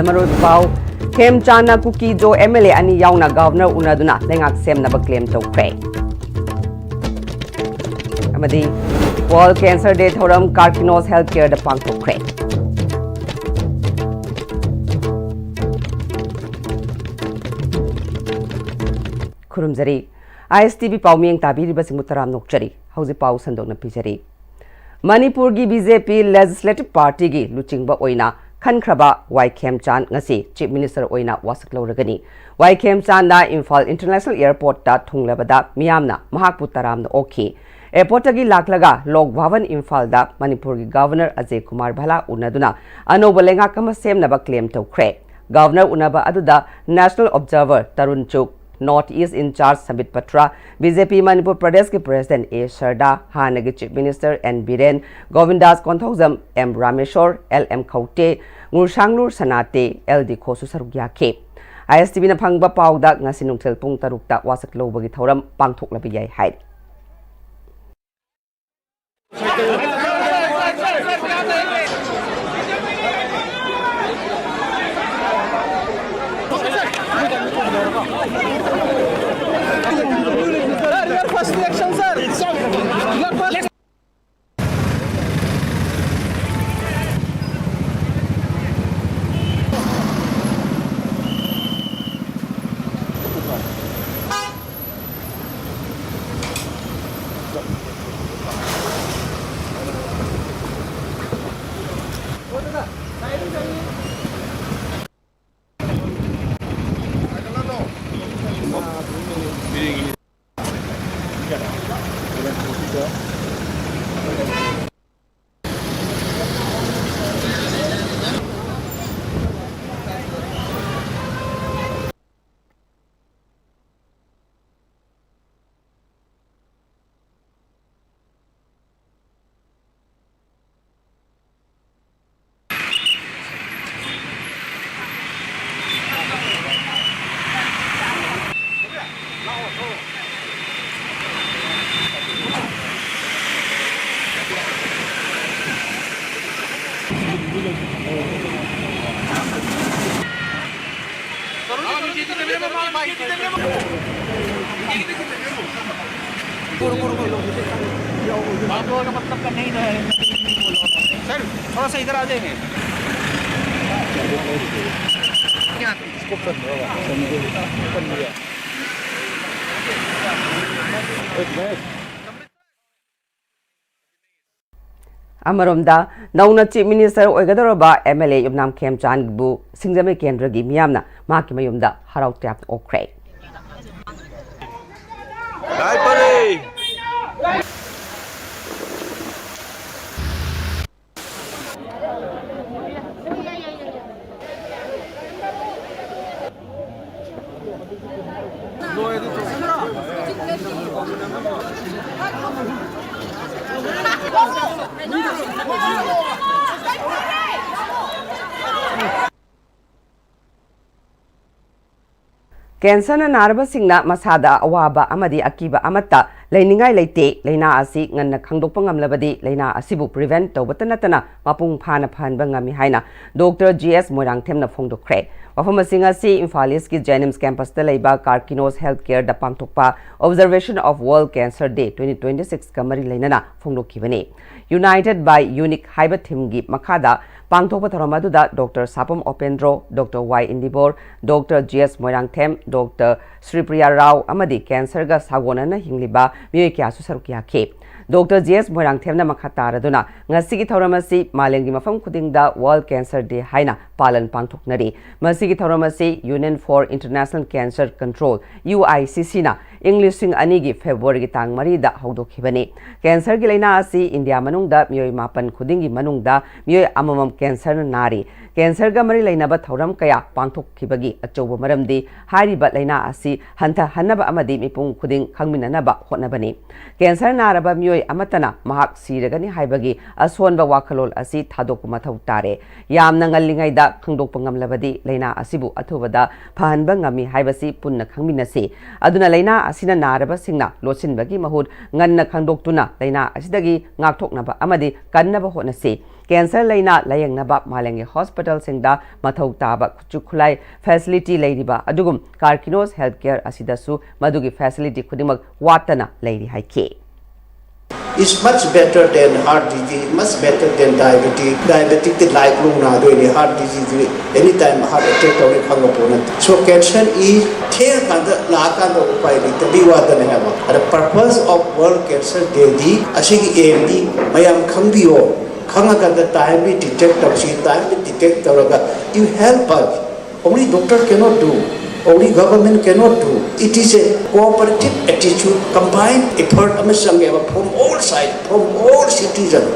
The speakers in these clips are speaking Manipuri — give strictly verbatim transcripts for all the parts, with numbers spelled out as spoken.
ꯃꯔꯨ ꯄꯥꯎ, ꯈꯦꯝꯆꯥꯟꯅ ꯀꯨꯀꯤꯖꯣ ꯑꯦꯝ ꯑꯦꯜ ꯑꯦ ꯑꯅꯤ ꯌꯥꯎꯅ ꯒꯚꯔꯅꯔ ꯎꯅꯗꯨꯅ ꯂꯩꯉꯥꯛ ꯁꯦꯝꯅꯕ ꯀ꯭ꯂꯦꯝ ꯇꯧꯈ꯭ꯔꯦ꯫ ꯑꯃꯗꯤ World Cancer Day ꯊꯧꯔꯝ Karkinos Health Careꯗ ꯄꯥꯡꯊꯣꯛꯈ꯭ꯔꯦ꯫ ꯈꯨꯔꯨꯝꯖꯔꯤ꯫ ꯑꯥꯏ ꯑꯦꯁ ꯇꯤ ꯚꯤ ꯄꯥꯎꯃꯤꯌꯦꯡ ꯇꯥꯕꯤꯔꯤꯕꯁꯤꯡꯕꯨ ꯇꯔꯥꯝꯅ ꯑꯣꯛꯆꯔꯤ꯫ ꯍꯧꯖꯤꯛ ꯄꯥꯎ ꯁꯟꯗꯣꯛꯅ ꯄꯤꯖꯔꯤ꯫ ꯃꯅꯤꯄꯨꯔꯒꯤ ꯕꯤ ꯖꯦ ꯄꯤ Legislative Partyꯒꯤ ꯂꯨꯆꯤꯡꯕ ꯑꯣꯏꯅ ꯈꯟꯈ꯭ꯔꯕ ꯋꯥꯏ ꯈꯦꯝꯆꯥꯟ ꯉꯁꯤ Chief Minister ꯑꯣꯏꯅ ꯋꯥꯁꯛ ꯂꯧꯔꯒꯅꯤ꯫ ꯋꯥꯏ ꯈꯦꯝꯆꯥꯟꯅ ꯏꯝꯐꯥꯜ International Airportꯇ ꯊꯨꯡꯂꯕꯗ ꯃꯤꯌꯥꯝꯅ ꯃꯍꯥꯛꯄꯨ ꯇꯔꯥꯝꯅ ꯑꯣꯛꯈꯤ꯫ Airportꯇꯒꯤ ꯂꯥꯛꯂꯒ ꯂꯣꯛ ꯚꯕꯟ ꯏꯝꯐꯥꯜꯗ ꯃꯅꯤꯄꯨꯔꯒꯤ Governor ꯑꯖꯌ ꯀꯨꯃꯥꯔ ꯚꯜꯂꯥ ꯎꯅꯗꯨꯅ ꯑꯅꯧꯕ ꯂꯩꯉꯥꯛ ꯑꯃ ꯁꯦꯝꯅꯕ ꯀ꯭ꯂꯦꯝ ꯇꯧꯈ꯭ꯔꯦ꯫ Governor ꯎꯅꯕ ꯑꯗꯨꯗ National Observer Tarun Chugh, North East in-charge Sambit Patra, B J P Manipur ꯄ꯭ꯔꯗꯦꯁꯀꯤ President ꯑꯦ ꯁꯔꯗꯥ, ꯍꯥꯟꯅꯒꯤ Chief Minister N Biren, Govindas Konthoujam, M Rameshwar, L M Khaute, Ngursanglur Sanate, L D ꯈꯣꯁꯨ ꯁꯔꯨꯛ ꯌꯥꯈꯤ꯫ ꯑꯥꯏ ꯑꯦꯁ ꯇꯤ ꯚꯤꯅ ꯐꯪꯕ ꯄꯥꯎꯗ ꯉꯁꯤ ꯅꯨꯡꯊꯤꯜ ꯄꯨꯡ ꯇꯔꯨꯛꯇ ꯋꯥꯁꯛ ꯂꯧꯕꯒꯤ ꯊꯧꯔꯝ ꯄꯥꯡꯊꯣꯛꯂꯕ ꯌꯥꯏ ꯍꯥꯏꯔꯤ꯫ आप लोगों का मतलब का नहीं ना है। सर, थोड़ा सा इधर आ जाएंगे। ꯑꯃꯔꯣꯝꯗ, ꯅꯧꯅ ꯆꯤꯐ ꯃꯤꯅꯤꯁꯇꯔ ꯑꯣꯏꯒꯗꯧꯔꯕ ꯑꯦꯝ ꯑꯦꯜ ꯑꯦ ꯌꯨꯝꯅꯥꯝ ꯈꯦꯝꯆꯥꯟꯕꯨ ꯁꯤꯡꯖꯃꯩ ꯀꯦꯟꯗ꯭ꯔꯒꯤ ꯃꯤꯌꯥꯝꯅ ꯃꯍꯥꯛꯀꯤ ꯃꯌꯨꯝꯗ ꯍꯔꯥꯎ ꯇꯌꯥꯝꯅ ꯑꯣꯛꯈ꯭ꯔꯦ꯫ ꯇꯥꯏ ꯐꯔꯦ꯫ ꯀꯦꯟꯁꯔꯅ ꯅꯥꯔꯕꯁꯤꯡꯅ ꯃꯁꯥꯗ ꯑꯋꯥꯕ ꯑꯃꯗꯤ ꯑꯀꯤꯕ ꯑꯃꯠꯇ ꯂꯩꯅꯤꯡꯉꯥꯏ ꯂꯩꯇꯦ꯫ ꯂꯥꯏꯅꯥ ꯑꯁꯤ ꯉꯟꯅ ꯈꯪꯗꯣꯛꯄ ꯉꯝꯂꯕꯗꯤ ꯂꯥꯏꯅꯥ ꯑꯁꯤꯕꯨ prevent ꯇꯧꯕꯇ ꯅꯠꯇꯅ ꯃꯄꯨꯡ ꯐꯥꯅ ꯐꯍꯟꯕ ꯉꯝꯃꯤ ꯍꯥꯏꯅ ꯗꯣꯛꯇꯔ ꯖꯤ ꯑꯦꯁ ꯃꯣꯏꯔꯥꯡꯊꯦꯝꯅ ꯐꯣꯡꯗꯣꯛꯈ꯭ꯔꯦ꯫ ꯋꯥꯐꯝ ꯑꯁꯤꯡ ꯑꯁꯤ ꯏꯝꯐꯥꯜ ꯏꯁꯀꯤ ꯖꯦꯅꯤꯝꯁ ꯀꯦꯝꯄꯁꯇ ꯂꯩꯕ ꯀꯥꯔꯀꯤꯅꯣꯁ ꯍꯦꯜꯊ ꯀꯦꯌꯔꯗ ꯄꯥꯡꯊꯣꯛꯄ Observation of World Cancer Day twenty twenty sixꯀ ꯃꯔꯤ ꯂꯩꯅꯅ ꯐꯣꯡꯗꯣꯛꯈꯤꯕꯅꯤ꯫ United by Unique ꯍꯥꯏꯕ ꯊꯤꯝꯒꯤ ꯃꯈꯥꯗ ꯄꯥꯡꯊꯣꯛꯄ ꯊꯧꯔꯝ ꯑꯗꯨꯗ ꯗꯣꯛꯇꯔ ꯁꯥꯄꯝ ꯑꯣꯄꯦꯟꯗ꯭ꯔꯣ, ꯗꯣꯛꯇꯔ ꯋꯥꯏ ꯏꯟꯗꯤꯕꯣꯔ, ꯗꯣꯛꯇꯔ ꯖꯤ ꯑꯦꯁ ꯃꯣꯏꯔꯥꯡꯊꯦꯝ, ꯗꯣꯛꯇꯔ ꯁ꯭ꯔꯤꯄ꯭ꯔꯤꯌꯥ ꯔꯥꯎ ꯑꯃꯗꯤ ꯀꯦꯟꯁꯔꯒ ꯁꯥꯒꯣꯟꯅꯅ ꯍꯤꯡꯂꯤꯕ ꯃꯤꯑꯣꯏ ꯀꯌꯥꯁꯨ ꯁꯔꯨꯛ ꯌꯥꯈꯤ꯫ ꯗꯣꯛꯇꯔ ꯖꯤ ꯑꯦꯁ ꯃꯣꯏꯔꯥꯡꯊꯦꯝꯅ ꯃꯈꯥ ꯇꯥꯔꯗꯨꯅ ꯉꯁꯤꯒꯤ ꯊꯧꯔꯝ ꯑꯁꯤ ꯃꯥꯂꯦꯝꯒꯤ ꯃꯐꯝ ꯈꯨꯗꯤꯡꯗ World Cancer Day ꯍꯥꯏꯅ ꯄꯥꯂꯟ ꯄꯥꯡꯊꯣꯛꯅꯔꯤ꯫ ꯃꯁꯤꯒꯤ ꯊꯧꯔꯝ ꯑꯁꯤ Union for International Cancer Control, U I C ꯁꯤꯅ ꯏꯪ ꯂꯤꯁꯤꯡ ꯑꯅꯤꯒꯤ ꯐꯦꯕ꯭ꯔꯨꯋꯥꯔꯤꯒꯤ ꯇꯥꯡ ꯃꯔꯤꯗ ꯍꯧꯗꯣꯛꯈꯤꯕꯅꯤ꯫ ꯀꯦꯟꯁꯔꯒꯤ ꯂꯥꯏꯅꯥ ꯑꯁꯤ ꯏꯟꯗꯤꯌꯥ ꯃꯅꯨꯡꯗ ꯃꯤꯑꯣꯏ ꯃꯥꯄꯟ ꯈꯨꯗꯤꯡꯒꯤ ꯃꯅꯨꯡꯗ ꯃꯤꯑꯣꯏ ꯑꯃꯃꯝ ꯀꯦꯟꯁꯔꯅ ꯅꯥꯔꯤ꯫ ꯀꯦꯟꯁꯔꯒ ꯃꯔꯤ ꯂꯩꯅꯕ ꯊꯧꯔꯝ ꯀꯌꯥ ꯄꯥꯡꯊꯣꯛꯈꯤꯕꯒꯤ ꯑꯆꯧꯕ ꯃꯔꯝꯗꯤ ꯍꯥꯏꯔꯤꯕ ꯂꯥꯏꯅꯥ ꯑꯁꯤ ꯍꯟꯊꯍꯟꯅꯕ ꯑꯃꯗꯤ ꯃꯤꯄꯨꯝ ꯈꯨꯗꯤꯡ ꯈꯪꯃꯤꯟꯅꯅꯕ ꯍꯣꯠꯅꯕꯅꯤ꯫ ꯀꯦꯟꯁꯔ ꯅꯥꯔꯕ ꯃꯤꯑꯣꯏ ꯑꯃꯠꯇꯅ ꯃꯍꯥꯛ ꯁꯤꯔꯒꯅꯤ ꯍꯥꯏꯕꯒꯤ ꯑꯁꯣꯟꯕ ꯋꯥꯈꯜꯂꯣꯟ ꯑꯁꯤ ꯊꯥꯗꯣꯛꯄ ꯃꯊꯧ ꯇꯥꯔꯦ꯫ ꯌꯥꯝꯅ ꯉꯜꯂꯤꯉꯩꯗ ꯈꯪꯗꯣꯛꯄ ꯉꯝꯂꯕꯗꯤ ꯂꯥꯏꯅꯥ ꯑꯁꯤꯕꯨ ꯑꯊꯨꯕꯗ ꯐꯍꯟꯕ ꯉꯝꯃꯤ ꯍꯥꯏꯕꯁꯤ ꯄꯨꯟꯅ ꯈꯪꯃꯤꯟꯅꯁꯤ꯫ ꯑꯗꯨꯅ ꯂꯥꯏꯅꯥ ꯑꯁꯤꯅ ꯅꯥꯔꯕꯁꯤꯡꯅ ꯂꯣꯠꯁꯤꯟꯕꯒꯤ ꯃꯍꯨꯠ ꯉꯟꯅ ꯈꯪꯗꯣꯛꯇꯨꯅ ꯂꯥꯏꯅꯥ ꯑꯁꯤꯗꯒꯤ ꯉꯥꯛꯊꯣꯛꯅꯕ ꯑꯃꯗꯤ ꯀꯟꯅꯕ ꯍꯣꯠꯅꯁꯤ꯫ ꯀꯦꯟꯁꯔ ꯂꯩꯅꯥ ꯂꯥꯌꯦꯡꯅꯕ ꯃꯥꯂꯦꯝꯒꯤ ꯍꯣꯁꯄꯤꯇꯥꯜꯁꯤꯡꯗ ꯃꯊꯧ ꯇꯥꯕ ꯈꯨꯠꯁꯨ ꯈꯨꯠꯂꯥꯏ ꯐꯦꯁꯤꯂꯤꯇꯤ ꯂꯩꯔꯤꯕ ꯑꯗꯨꯒꯨꯝ ꯀꯥꯔꯀꯤꯅꯣꯁ ꯍꯦꯜꯊ ꯀꯦꯌꯔ ꯑꯁꯤꯗꯁꯨ ꯃꯗꯨꯒꯤ ꯐꯦꯁꯤꯂꯤꯇꯤ ꯈꯨꯗꯤꯡꯃꯛ ꯋꯥꯠꯇꯅ ꯂꯩꯔꯤ ꯍꯥꯏꯈꯤ꯫ It's much better than heart disease, much better than diabetes. Diabetic T lifelong ꯅꯥꯗꯣꯏꯅꯤ, heart disease D any time heart attack ꯇꯧꯅꯤ ꯈꯪꯉꯛꯄ ꯅꯠꯇꯦ꯫ So cancer ꯏ ꯊꯦꯡꯉꯀꯥꯟꯗ ꯂꯥꯛꯑꯀꯥꯟꯗ ꯎꯄꯥꯏ ꯂꯩꯇꯕꯤ ꯋꯥꯗꯅꯦ ꯍꯥꯏꯕ꯫ ꯑꯗ purpose of World Cancer Day ꯗꯤ ꯑꯁꯤꯒꯤ aim ꯗꯤ ꯃꯌꯥꯝ ꯈꯪꯕꯤꯌꯣ꯫ ꯈꯪꯉꯀꯥꯟꯗ timely detect ꯇꯧꯁꯤ, timely detect ꯇꯧꯔꯒ you help us. Only doctor cannot do, only government cannot do. It is a cooperative attitude, combined effort ꯑꯃ ꯆꯪꯉꯦꯕ from all side, from all citizen.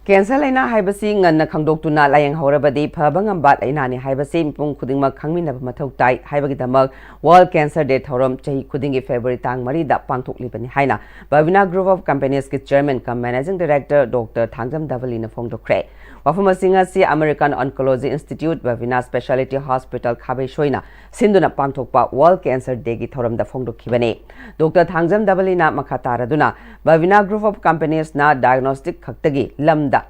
Cancer ꯂꯥꯏꯅꯥ ꯍꯥꯏꯕꯁꯤ ꯉꯟꯅ ꯈꯪꯗꯣꯛꯇꯨꯅ ꯂꯥꯌꯦꯡꯍꯧꯔꯕꯗꯤ ꯐꯕ ꯉꯝꯕ ꯂꯥꯏꯅꯥꯅꯤ ꯍꯥꯏꯕꯁꯤ ꯃꯤꯄꯨꯝ ꯈꯨꯗꯤꯡꯃꯛ ꯈꯪꯃꯤꯟꯅꯕ ꯃꯊꯧ ꯇꯥꯏ꯫ ꯍꯥꯏꯕꯒꯤꯗꯃꯛ World Cancer Day ꯊꯧꯔꯝ ꯆꯍꯤ ꯈꯨꯗꯤꯡꯒꯤ February ꯇꯥꯡ ꯃꯔꯤꯗ ꯄꯥꯡꯊꯣꯛꯂꯤꯕꯅꯤ ꯍꯥꯏꯅ Bhavina Group of Companies ꯀꯤ Chairman cum Managing Director Doctor Thangjam ꯙꯕꯂꯤꯅ ꯐꯣꯡꯗꯣꯛꯈ꯭ꯔꯦ꯫ ꯋꯥꯐꯝ ꯑꯁꯤ ꯉꯁꯤ American Oncology Institute Bhavina Specialty Hospital ꯈꯥꯕꯩꯁꯣꯏꯅ ꯁꯤꯟꯗꯨꯅ ꯄꯥꯡꯊꯣꯛꯄ World Cancer Day ꯒꯤ ꯊꯧꯔꯝꯗ ꯐꯣꯡꯗꯣꯛꯈꯤꯕꯅꯤ꯫ ꯗꯣꯛꯇꯔ ꯊꯥꯡꯖꯝ ꯙꯕꯂꯤꯅ ꯃꯈꯥ ꯇꯥꯔꯗꯨꯅ, Bhavina Group of Companies ꯅ diagnostic ꯈꯛꯇꯒꯤ ꯂꯝꯗ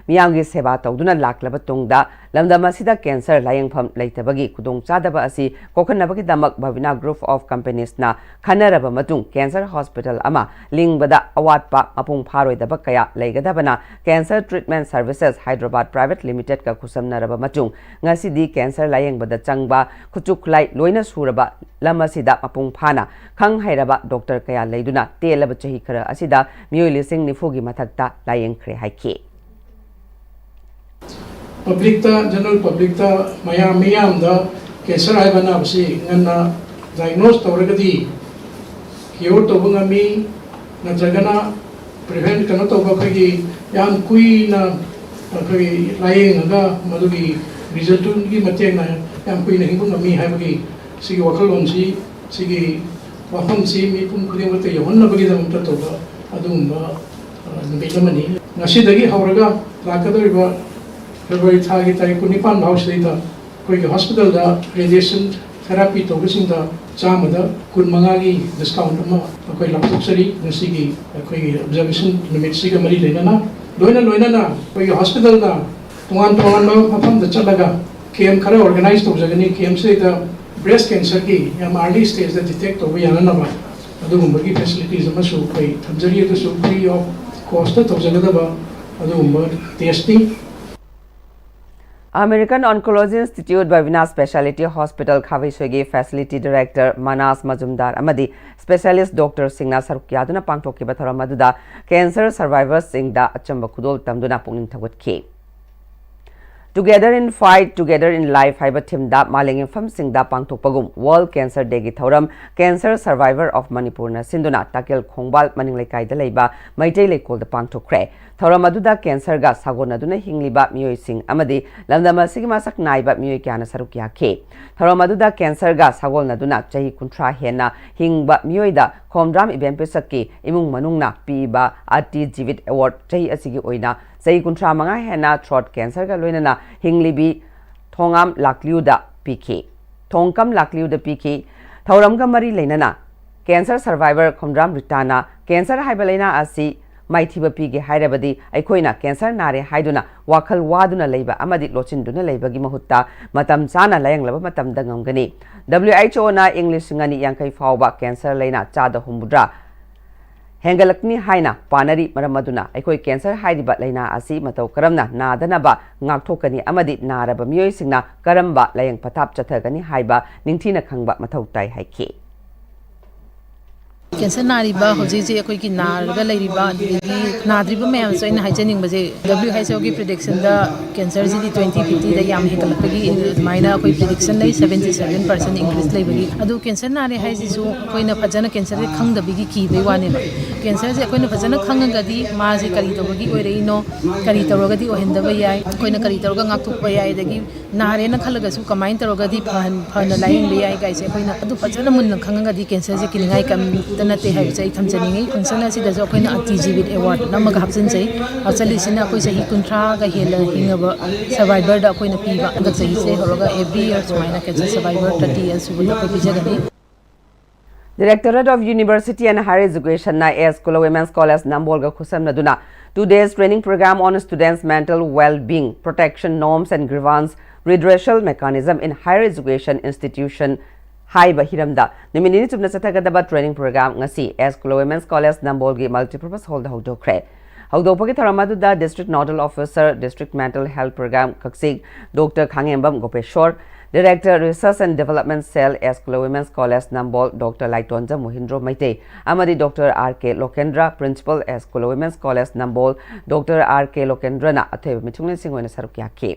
ꯃꯤꯌꯥꯝꯒꯤ ꯁꯦꯕꯥ ꯇꯧꯗꯨꯅ ꯂꯥꯛꯂꯕ ꯇꯨꯡꯗ, ꯂꯝꯗꯝ ꯑꯁꯤꯗ ꯀꯦꯟꯁꯔ ꯂꯥꯌꯦꯡꯐꯝ ꯂꯩꯇꯕꯒꯤ ꯈꯨꯗꯣꯡꯆꯥꯗꯕ ꯑꯁꯤ ꯀꯣꯛꯍꯟꯅꯕꯒꯤꯗꯃꯛ Bhavina Group of Companies ꯅ ꯈꯟꯅꯔꯕ ꯃꯇꯨꯡ, ꯀꯦꯟꯁꯔ ꯍꯣꯁꯄꯤꯇꯥꯜ ꯑꯃ ꯂꯤꯡꯕꯗ ꯑꯋꯥꯠꯄ ꯃꯄꯨꯡ ꯐꯥꯔꯣꯏꯗꯕ ꯀꯌꯥ ꯂꯩꯒꯗꯕꯅ, Cancer Treatment Services Hyderabad Private Limited ꯀ ꯈꯨꯠꯁꯝꯅꯔꯕ ꯃꯇꯨꯡ, ꯉꯁꯤꯗꯤ ꯀꯦꯟꯁꯔ ꯂꯥꯌꯦꯡꯕꯗ ꯆꯪꯕ ꯈꯨꯠꯁꯨ ꯈꯨꯠꯂꯥꯏ ꯂꯣꯏꯅ ꯁꯨꯔꯕ ꯂꯝ ꯑꯁꯤꯗ ꯃꯄꯨꯡ ꯐꯥꯅ ꯈꯪ ꯍꯩꯔꯕ ꯗꯣꯛꯇꯔ ꯀꯌꯥ ꯂꯩꯗꯨꯅ ꯇꯦꯜꯂꯕ ꯆꯍꯤ ꯈꯔ ꯑꯁꯤꯗ ꯃꯤꯑꯣꯏ ꯂꯤꯁꯤꯡ ꯅꯤꯐꯨꯒꯤ ꯃꯊꯛꯇ ꯂꯥꯌꯦꯡꯈ꯭ꯔꯦ ꯍꯥꯏꯈꯤ꯫ ꯄꯕ꯭ꯂꯤꯛꯇ, ꯖꯦꯅꯔꯦꯜ ꯄꯕ꯭ꯂꯤꯛꯇ, ꯃꯌꯥꯝ ꯃꯤꯌꯥꯝꯗ ꯀꯦꯟꯁꯔ ꯍꯥꯏꯕ ꯑꯅꯥꯕꯁꯤ ꯉꯟꯅ ꯗꯥꯏꯒꯅꯣꯁ ꯇꯧꯔꯒꯗꯤ ꯀ꯭ꯌꯣꯔ ꯇꯧꯕ ꯉꯝꯃꯤ, ꯅꯠꯇ꯭ꯔꯒꯅ ꯄ꯭ꯔꯤꯚꯦꯟ ꯀꯩꯅꯣ ꯇꯧꯕ ꯑꯩꯈꯣꯏꯒꯤ ꯌꯥꯝ ꯀꯨꯏꯅ ꯑꯩꯈꯣꯏꯒꯤ ꯂꯥꯌꯦꯡꯉꯒ ꯃꯗꯨꯒꯤ ꯔꯤꯖꯜꯇꯨꯒꯤ ꯃꯇꯦꯡꯅ ꯌꯥꯝ ꯀꯨꯏꯅ ꯍꯤꯡꯕ ꯉꯝꯃꯤ ꯍꯥꯏꯕꯒꯤ ꯁꯤꯒꯤ ꯋꯥꯈꯜꯂꯣꯟꯁꯤ, ꯁꯤꯒꯤ ꯋꯥꯐꯝꯁꯤ ꯃꯤꯄꯨꯝ ꯈꯨꯗꯤꯡꯃꯛꯇ ꯌꯧꯍꯟꯅꯕꯒꯤꯗꯃꯛꯇ ꯇꯧꯕ ꯑꯗꯨꯒꯨꯝꯕ ꯅꯨꯃꯤꯠ ꯑꯃꯅꯤ꯫ ꯉꯁꯤꯗꯒꯤ ꯍꯧꯔꯒ ꯂꯥꯛꯀꯗꯧꯔꯤꯕ ꯐꯦꯕ꯭ꯔꯨꯋꯥꯔꯤ ꯊꯥꯒꯤ ꯇꯥꯔꯤꯛ ꯀꯨꯟꯅꯤꯄꯥꯟ ꯐꯥꯎꯁꯤꯗꯩꯗ ꯑꯩꯈꯣꯏꯒꯤ ꯍꯣꯁꯄꯤꯇꯥꯜꯗ ꯔꯦꯗꯤꯌꯦꯁꯟ ꯊꯦꯔꯥꯄꯤ ꯇꯧꯕꯁꯤꯡꯗ ꯆꯥꯝꯃꯗ ꯀꯨꯟꯃꯉꯥꯒꯤ ꯗꯤꯁꯀꯥꯎꯟ ꯑꯃ ꯑꯩꯈꯣꯏ ꯂꯥꯎꯊꯣꯛꯆꯔꯤ꯫ ꯉꯁꯤꯒꯤ ꯑꯩꯈꯣꯏꯒꯤ ꯑꯣꯕꯖꯥꯔꯕꯦꯁꯟ ꯅꯨꯃꯤꯠꯁꯤꯒ ꯃꯔꯤ ꯂꯩꯅꯅ ꯂꯣꯏꯅ ꯂꯣꯏꯅꯅ ꯑꯩꯈꯣꯏꯒꯤ ꯍꯣꯁꯄꯤꯇꯥꯜꯅ ꯇꯣꯉꯥꯟ ꯇꯣꯉꯥꯟꯕ ꯃꯐꯝꯗ ꯆꯠꯂꯒ ꯀꯦꯝꯞ ꯈꯔ ꯑꯣꯔꯒꯅꯥꯏꯖ ꯇꯧꯖꯒꯅꯤ꯫ ꯀꯦꯝꯞꯁꯤꯗ ꯕ꯭ꯔꯦꯁ ꯀꯦꯟꯁꯔꯒꯤ ꯌꯥꯝ ꯑꯥꯔꯂꯤ ꯁ꯭ꯇꯦꯖꯇ ꯗꯤꯇꯦꯛ ꯇꯧꯕ ꯌꯥꯅꯅꯕ ꯑꯗꯨꯒꯨꯝꯕꯒꯤ ꯐꯦꯁꯤꯂꯤꯇꯤꯁ ꯑꯃꯁꯨ ꯑꯩꯈꯣꯏ ꯊꯝꯖꯔꯤ꯫ ꯑꯗꯨꯁꯨ ꯐ꯭ꯔꯤ ꯑꯣꯐ ꯀꯣꯁꯇ ꯇꯧꯖꯒꯗꯕ ꯑꯗꯨꯒꯨꯝꯕ ꯇꯦꯁꯅꯤ꯫ American Oncology Institute Bhavina Specialty Hospital ꯈꯥꯕꯩꯁꯣꯏꯒꯤ Facility Director ꯃꯅꯥꯁ ꯃꯖꯨꯝꯗꯥꯔ ꯑꯃꯗꯤ ꯁ꯭ꯄꯦꯁꯤꯌꯦꯂꯤꯁ ꯗꯣꯛꯇꯔꯁꯤꯡꯅ ꯁꯔꯨꯛ ꯌꯥꯗꯨꯅ ꯄꯥꯡꯊꯣꯛꯈꯤꯕ ꯊꯧꯔꯝ ꯑꯗꯨꯗ ꯀꯦꯟꯁꯔ ꯁꯔꯚꯥꯏꯚꯔꯁꯤꯡꯗ ꯑꯆꯝꯕ ꯈꯨꯗꯣꯜ ꯇꯝꯗꯨꯅ ꯄꯨꯛꯅꯤꯡ ꯊꯧꯒꯠꯈꯤ꯫ Together in Fight, Together in Life ꯍꯥꯏꯕ ꯊꯤꯝꯗ ꯃꯥꯂꯦꯝꯒꯤ ꯃꯐꯝꯁꯤꯡꯗ ꯄꯥꯡꯊꯣꯛꯄꯒꯨꯝ World Cancer Dayꯒꯤ ꯊꯧꯔꯝ Cancer Survivor of Manipurꯅ ꯁꯤꯟꯗꯨꯅ ꯇꯥꯀꯦꯜ ꯈꯣꯡꯕꯥꯜ ꯃꯅꯤꯡ ꯂꯩꯀꯥꯏꯗ ꯂꯩꯕ ꯃꯩꯇꯩ ꯂꯩꯀꯣꯜꯗ ꯄꯥꯡꯊꯣꯛꯈ꯭ꯔꯦ꯫ ꯊꯧꯔꯝ ꯑꯗꯨꯗ ꯀꯦꯟꯁꯔꯒ ꯁꯥꯒꯣꯟꯅꯗꯨꯅ ꯍꯤꯡꯂꯤꯕ ꯃꯤꯑꯣꯏꯁꯤꯡ ꯑꯃꯗꯤ ꯂꯝꯗꯝ ꯑꯁꯤꯒꯤ ꯃꯁꯛ ꯅꯥꯏꯕ ꯃꯤꯑꯣꯏ ꯀꯌꯥꯅ ꯁꯔꯨꯛ ꯌꯥꯈꯤ꯫ ꯊꯧꯔꯝ ꯑꯗꯨꯗ ꯀꯦꯟꯁꯔꯒ ꯁꯥꯒꯣꯟꯅꯗꯨꯅ ꯆꯍꯤ ꯀꯨꯟꯊ꯭ꯔꯥ ꯍꯦꯟꯅ ꯍꯤꯡꯕ ꯃꯤꯑꯣꯏꯗ ꯈꯣꯝꯗ꯭ꯔꯥꯝ ꯏꯕꯦꯝ ꯄꯤꯁꯛꯀꯤ ꯏꯃꯨꯡ ꯃꯅꯨꯡꯅ ꯄꯤꯕ ꯑꯇꯤ ꯖꯤꯕꯤꯠ ꯑꯦꯋꯥꯔꯗ ꯆꯍꯤ ꯑꯁꯤꯒꯤ ꯑꯣꯏꯅ ꯆꯍꯤ ꯀꯨꯟꯊ꯭ꯔꯥ ꯃꯉꯥ ꯍꯦꯟꯅ ꯊ꯭ꯔꯣꯠ ꯀꯦꯟꯁꯔꯒ ꯂꯣꯏꯅꯅ ꯍꯤꯡꯂꯤꯕꯤ ꯊꯣꯉꯥꯝ ꯂꯥꯛꯂꯤꯌꯨꯗ ꯄꯤꯈꯤ꯫ ꯊꯣꯡꯀꯝ ꯂꯥꯛꯂꯤꯌꯨꯗ ꯄꯤꯈꯤ꯫ ꯊꯧꯔꯝꯒ ꯃꯔꯤ ꯂꯩꯅꯅ ꯀꯦꯟꯁꯔ ꯁꯔꯚꯥꯏꯚꯔ ꯈꯣꯝꯗ꯭ꯔꯥꯝ ꯔꯤꯇꯥꯅ ꯀꯦꯟꯁꯔ ꯍꯥꯏꯕ ꯂꯥꯏꯅꯥ ꯑꯁꯤ ꯃꯥꯏꯊꯤꯕ ꯄꯤꯒꯦ ꯍꯥꯏꯔꯕꯗꯤ ꯑꯩꯈꯣꯏꯅ ꯀꯦꯟꯁꯔ ꯅꯥꯔꯦ ꯍꯥꯏꯗꯨꯅ ꯋꯥꯈꯜ ꯋꯥꯗꯨꯅ ꯂꯩꯕ ꯑꯃꯗꯤ ꯂꯣꯠꯁꯤꯟꯗꯨꯅ ꯂꯩꯕꯒꯤ ꯃꯍꯨꯠꯇ ꯃꯇꯝ ꯆꯥꯅ ꯂꯥꯌꯦꯡꯂꯕ ꯃꯇꯝꯗ ꯉꯝꯒꯅꯤ꯫ W H Oꯅ ꯏꯪ ꯂꯤꯁꯤꯡ ꯑꯅꯤ ꯌꯥꯡꯈꯩ ꯐꯥꯎꯕ ꯀꯦꯟꯁꯔ ꯂꯥꯏꯅꯥ ꯆꯥꯗ ꯍꯨꯝꯐꯨꯇꯔꯥ ꯍꯦꯟꯒꯠꯂꯛꯅꯤ ꯍꯥꯏꯅ ꯄꯥꯅꯔꯤ꯫ ꯃꯔꯝ ꯑꯗꯨꯅ ꯑꯩꯈꯣꯏ ꯀꯦꯟꯁꯔ ꯍꯥꯏꯔꯤꯕ ꯂꯥꯏꯅꯥ ꯑꯁꯤ ꯃꯇꯧ ꯀꯔꯝꯅ ꯅꯥꯗꯅꯕ ꯉꯥꯛꯊꯣꯛꯀꯅꯤ ꯑꯃꯗꯤ ꯅꯥꯔꯕ ꯃꯤꯑꯣꯏꯁꯤꯡꯅ ꯀꯔꯝꯕ ꯂꯥꯌꯦꯡ ꯄꯊꯥꯞ ꯆꯠꯊꯒꯅꯤ ꯍꯥꯏꯕ ꯅꯤꯡꯊꯤꯅ ꯈꯪꯕ ꯃꯊꯧ ꯇꯥꯏ ꯍꯥꯏꯈꯤ꯫ ꯀꯦꯟꯁꯔ ꯅꯥꯔꯤꯕ ꯍꯧꯖꯤꯛ ꯍꯧꯖꯤꯛ ꯑꯩꯈꯣꯏꯒꯤ ꯅꯥꯔꯒ ꯂꯩꯔꯤꯕ ꯑꯗꯒꯤ ꯅꯥꯗ꯭ꯔꯤꯕ ꯃꯌꯥꯝꯁꯨ ꯑꯩꯅ ꯍꯥꯏꯖꯅꯤꯡꯕꯁꯦ, W H Oꯒꯤ ꯄ꯭ꯔꯤꯗꯤꯛꯁꯟꯗ ꯀꯦꯟꯁꯔꯁꯤꯗꯤ twenty fiftyꯗ ꯌꯥꯝ ꯍꯦꯟꯒꯠꯂꯛꯄꯒꯤ ꯑꯗꯨꯃꯥꯏꯅ ꯑꯩꯈꯣꯏ ꯄ꯭ꯔꯤꯗꯤꯛꯁꯟ ꯂꯩ, seventy seven percent increase ꯂꯩꯕꯒꯤ꯫ ꯑꯗꯨ ꯀꯦꯟꯁꯔ ꯅꯥꯔꯦ ꯍꯥꯏꯁꯤꯁꯨ ꯑꯩꯈꯣꯏꯅ ꯐꯖꯅ ꯀꯦꯟꯁꯔꯁꯦ ꯈꯪꯗꯕꯒꯤ ꯀꯤꯕꯩ ꯋꯥꯅꯦꯕ꯫ ꯀꯦꯟꯁꯔꯁꯦ ꯑꯩꯈꯣꯏꯅ ꯐꯖꯅ ꯈꯪꯉꯒꯗꯤ ꯃꯥꯁꯦ ꯀꯔꯤ ꯇꯧꯕꯒꯤ ꯑꯣꯏꯔꯛꯏꯅꯣ, ꯀꯔꯤ ꯇꯧꯔꯒꯗꯤ ꯑꯣꯏꯍꯟꯗꯕ ꯌꯥꯏ, ꯑꯩꯈꯣꯏꯅ ꯀꯔꯤ ꯇꯧꯔꯒ ꯉꯥꯛꯊꯣꯛꯄ ꯌꯥꯏ, ꯑꯗꯒꯤ ꯅꯥꯔꯦꯅ ꯈꯜꯂꯒꯁꯨ ꯀꯃꯥꯏꯅ ꯇꯧꯔꯒꯗꯤ ꯐꯍꯟ-, ꯐꯅ ꯂꯥꯌꯦꯡꯕ ꯌꯥꯏ ꯀꯥꯏꯁꯦ ꯑꯩꯈꯣꯏꯅ ꯑꯗꯨ ꯐꯖꯅ ꯃꯨꯟꯅ ꯈꯪꯉꯒꯗꯤ ꯀꯦꯟꯁꯔꯁꯦ ꯀꯤꯅꯤꯡꯉꯥꯏ ꯀꯩꯝꯇ ꯅꯠꯇꯦ ꯍꯥꯏꯕꯁꯦ ꯑꯩ ꯊꯝꯖꯅꯤꯡꯉꯤ꯫ ꯐꯪꯁꯟ ꯑꯁꯤꯗꯁꯨ ꯑꯩꯈꯣꯏꯅ ꯑꯇꯤ ꯖꯤꯕꯤꯠ ꯑꯦꯋꯥꯔꯗ ꯑꯃꯒ ꯍꯥꯞꯆꯤꯟꯖꯩ꯫ ꯍꯥꯞꯆꯤꯜꯂꯤꯁꯤꯅ ꯑꯩꯈꯣꯏ ꯆꯍꯤ ꯀꯨꯟꯊ꯭ꯔꯥꯒ ꯍꯦꯜꯂ ꯍꯤꯡꯉꯕ ꯁꯔꯚꯥꯏꯚꯔꯗ ꯑꯩꯈꯣꯏꯅ ꯄꯤꯕ꯫ ꯍꯟꯗꯛ ꯆꯍꯤꯁꯦ ꯍꯧꯔꯒ every year ꯁꯨꯃꯥꯏꯅ ꯀꯦꯟꯁꯔ ꯁꯔꯚꯥꯏꯚꯔ thirty years ꯁꯨꯕꯗ ꯑꯩꯈꯣꯏ ꯄꯤꯖꯒꯅꯤ꯫ Directorate of University and Higher Educationꯅ S Kula Women's College ꯅꯝꯕꯣꯜꯒ ꯈꯨꯠꯁꯝꯅꯗꯨꯅ Two days training program on students' mental well-being, protection norms and grievance redressal mechanism in higher education institution ꯍꯥꯏꯕ ꯍꯤꯔꯝꯗ ꯅꯨꯃꯤꯠ ꯅꯤꯅꯤ ꯆꯨꯞꯅ ꯆꯠꯊꯒꯗꯕ training program ꯉꯁꯤ S Kulo Women's College ꯅꯝꯕꯣꯜꯒꯤ multipurpose hallꯗ ꯍꯧꯗꯣꯛꯈ꯭ꯔꯦ꯫ ꯍꯧꯗꯣꯛꯄꯒꯤ ꯊꯧꯔꯝ ꯑꯗꯨꯗ District Nodal Officer, District Mental Health Program Kakching, Doctor ꯈꯥꯡꯉꯦꯝꯕꯝ ꯒꯣꯄꯦꯁꯣꯔ, Director Research and Development Cell, S Kulo Women's College Nambol, Doctor ꯂꯥꯏꯇꯣꯟꯖꯝ ꯃꯣꯍꯤꯟꯗ꯭ꯔꯣ Meitei, ꯑꯃꯗꯤ Doctor R K ꯂꯣꯀꯦꯟꯗ꯭ꯔ, Principal, S Kulo Women's College ꯅꯝꯕꯣꯜ, Doctor R K ꯂꯣꯀꯦꯟꯗ꯭ꯔꯅ ꯑꯊꯣꯏꯕ ꯃꯤꯊꯨꯡꯂꯦꯟꯁꯤꯡ ꯑꯣꯏꯅ ꯁꯔꯨꯛ ꯌꯥꯈꯤ꯫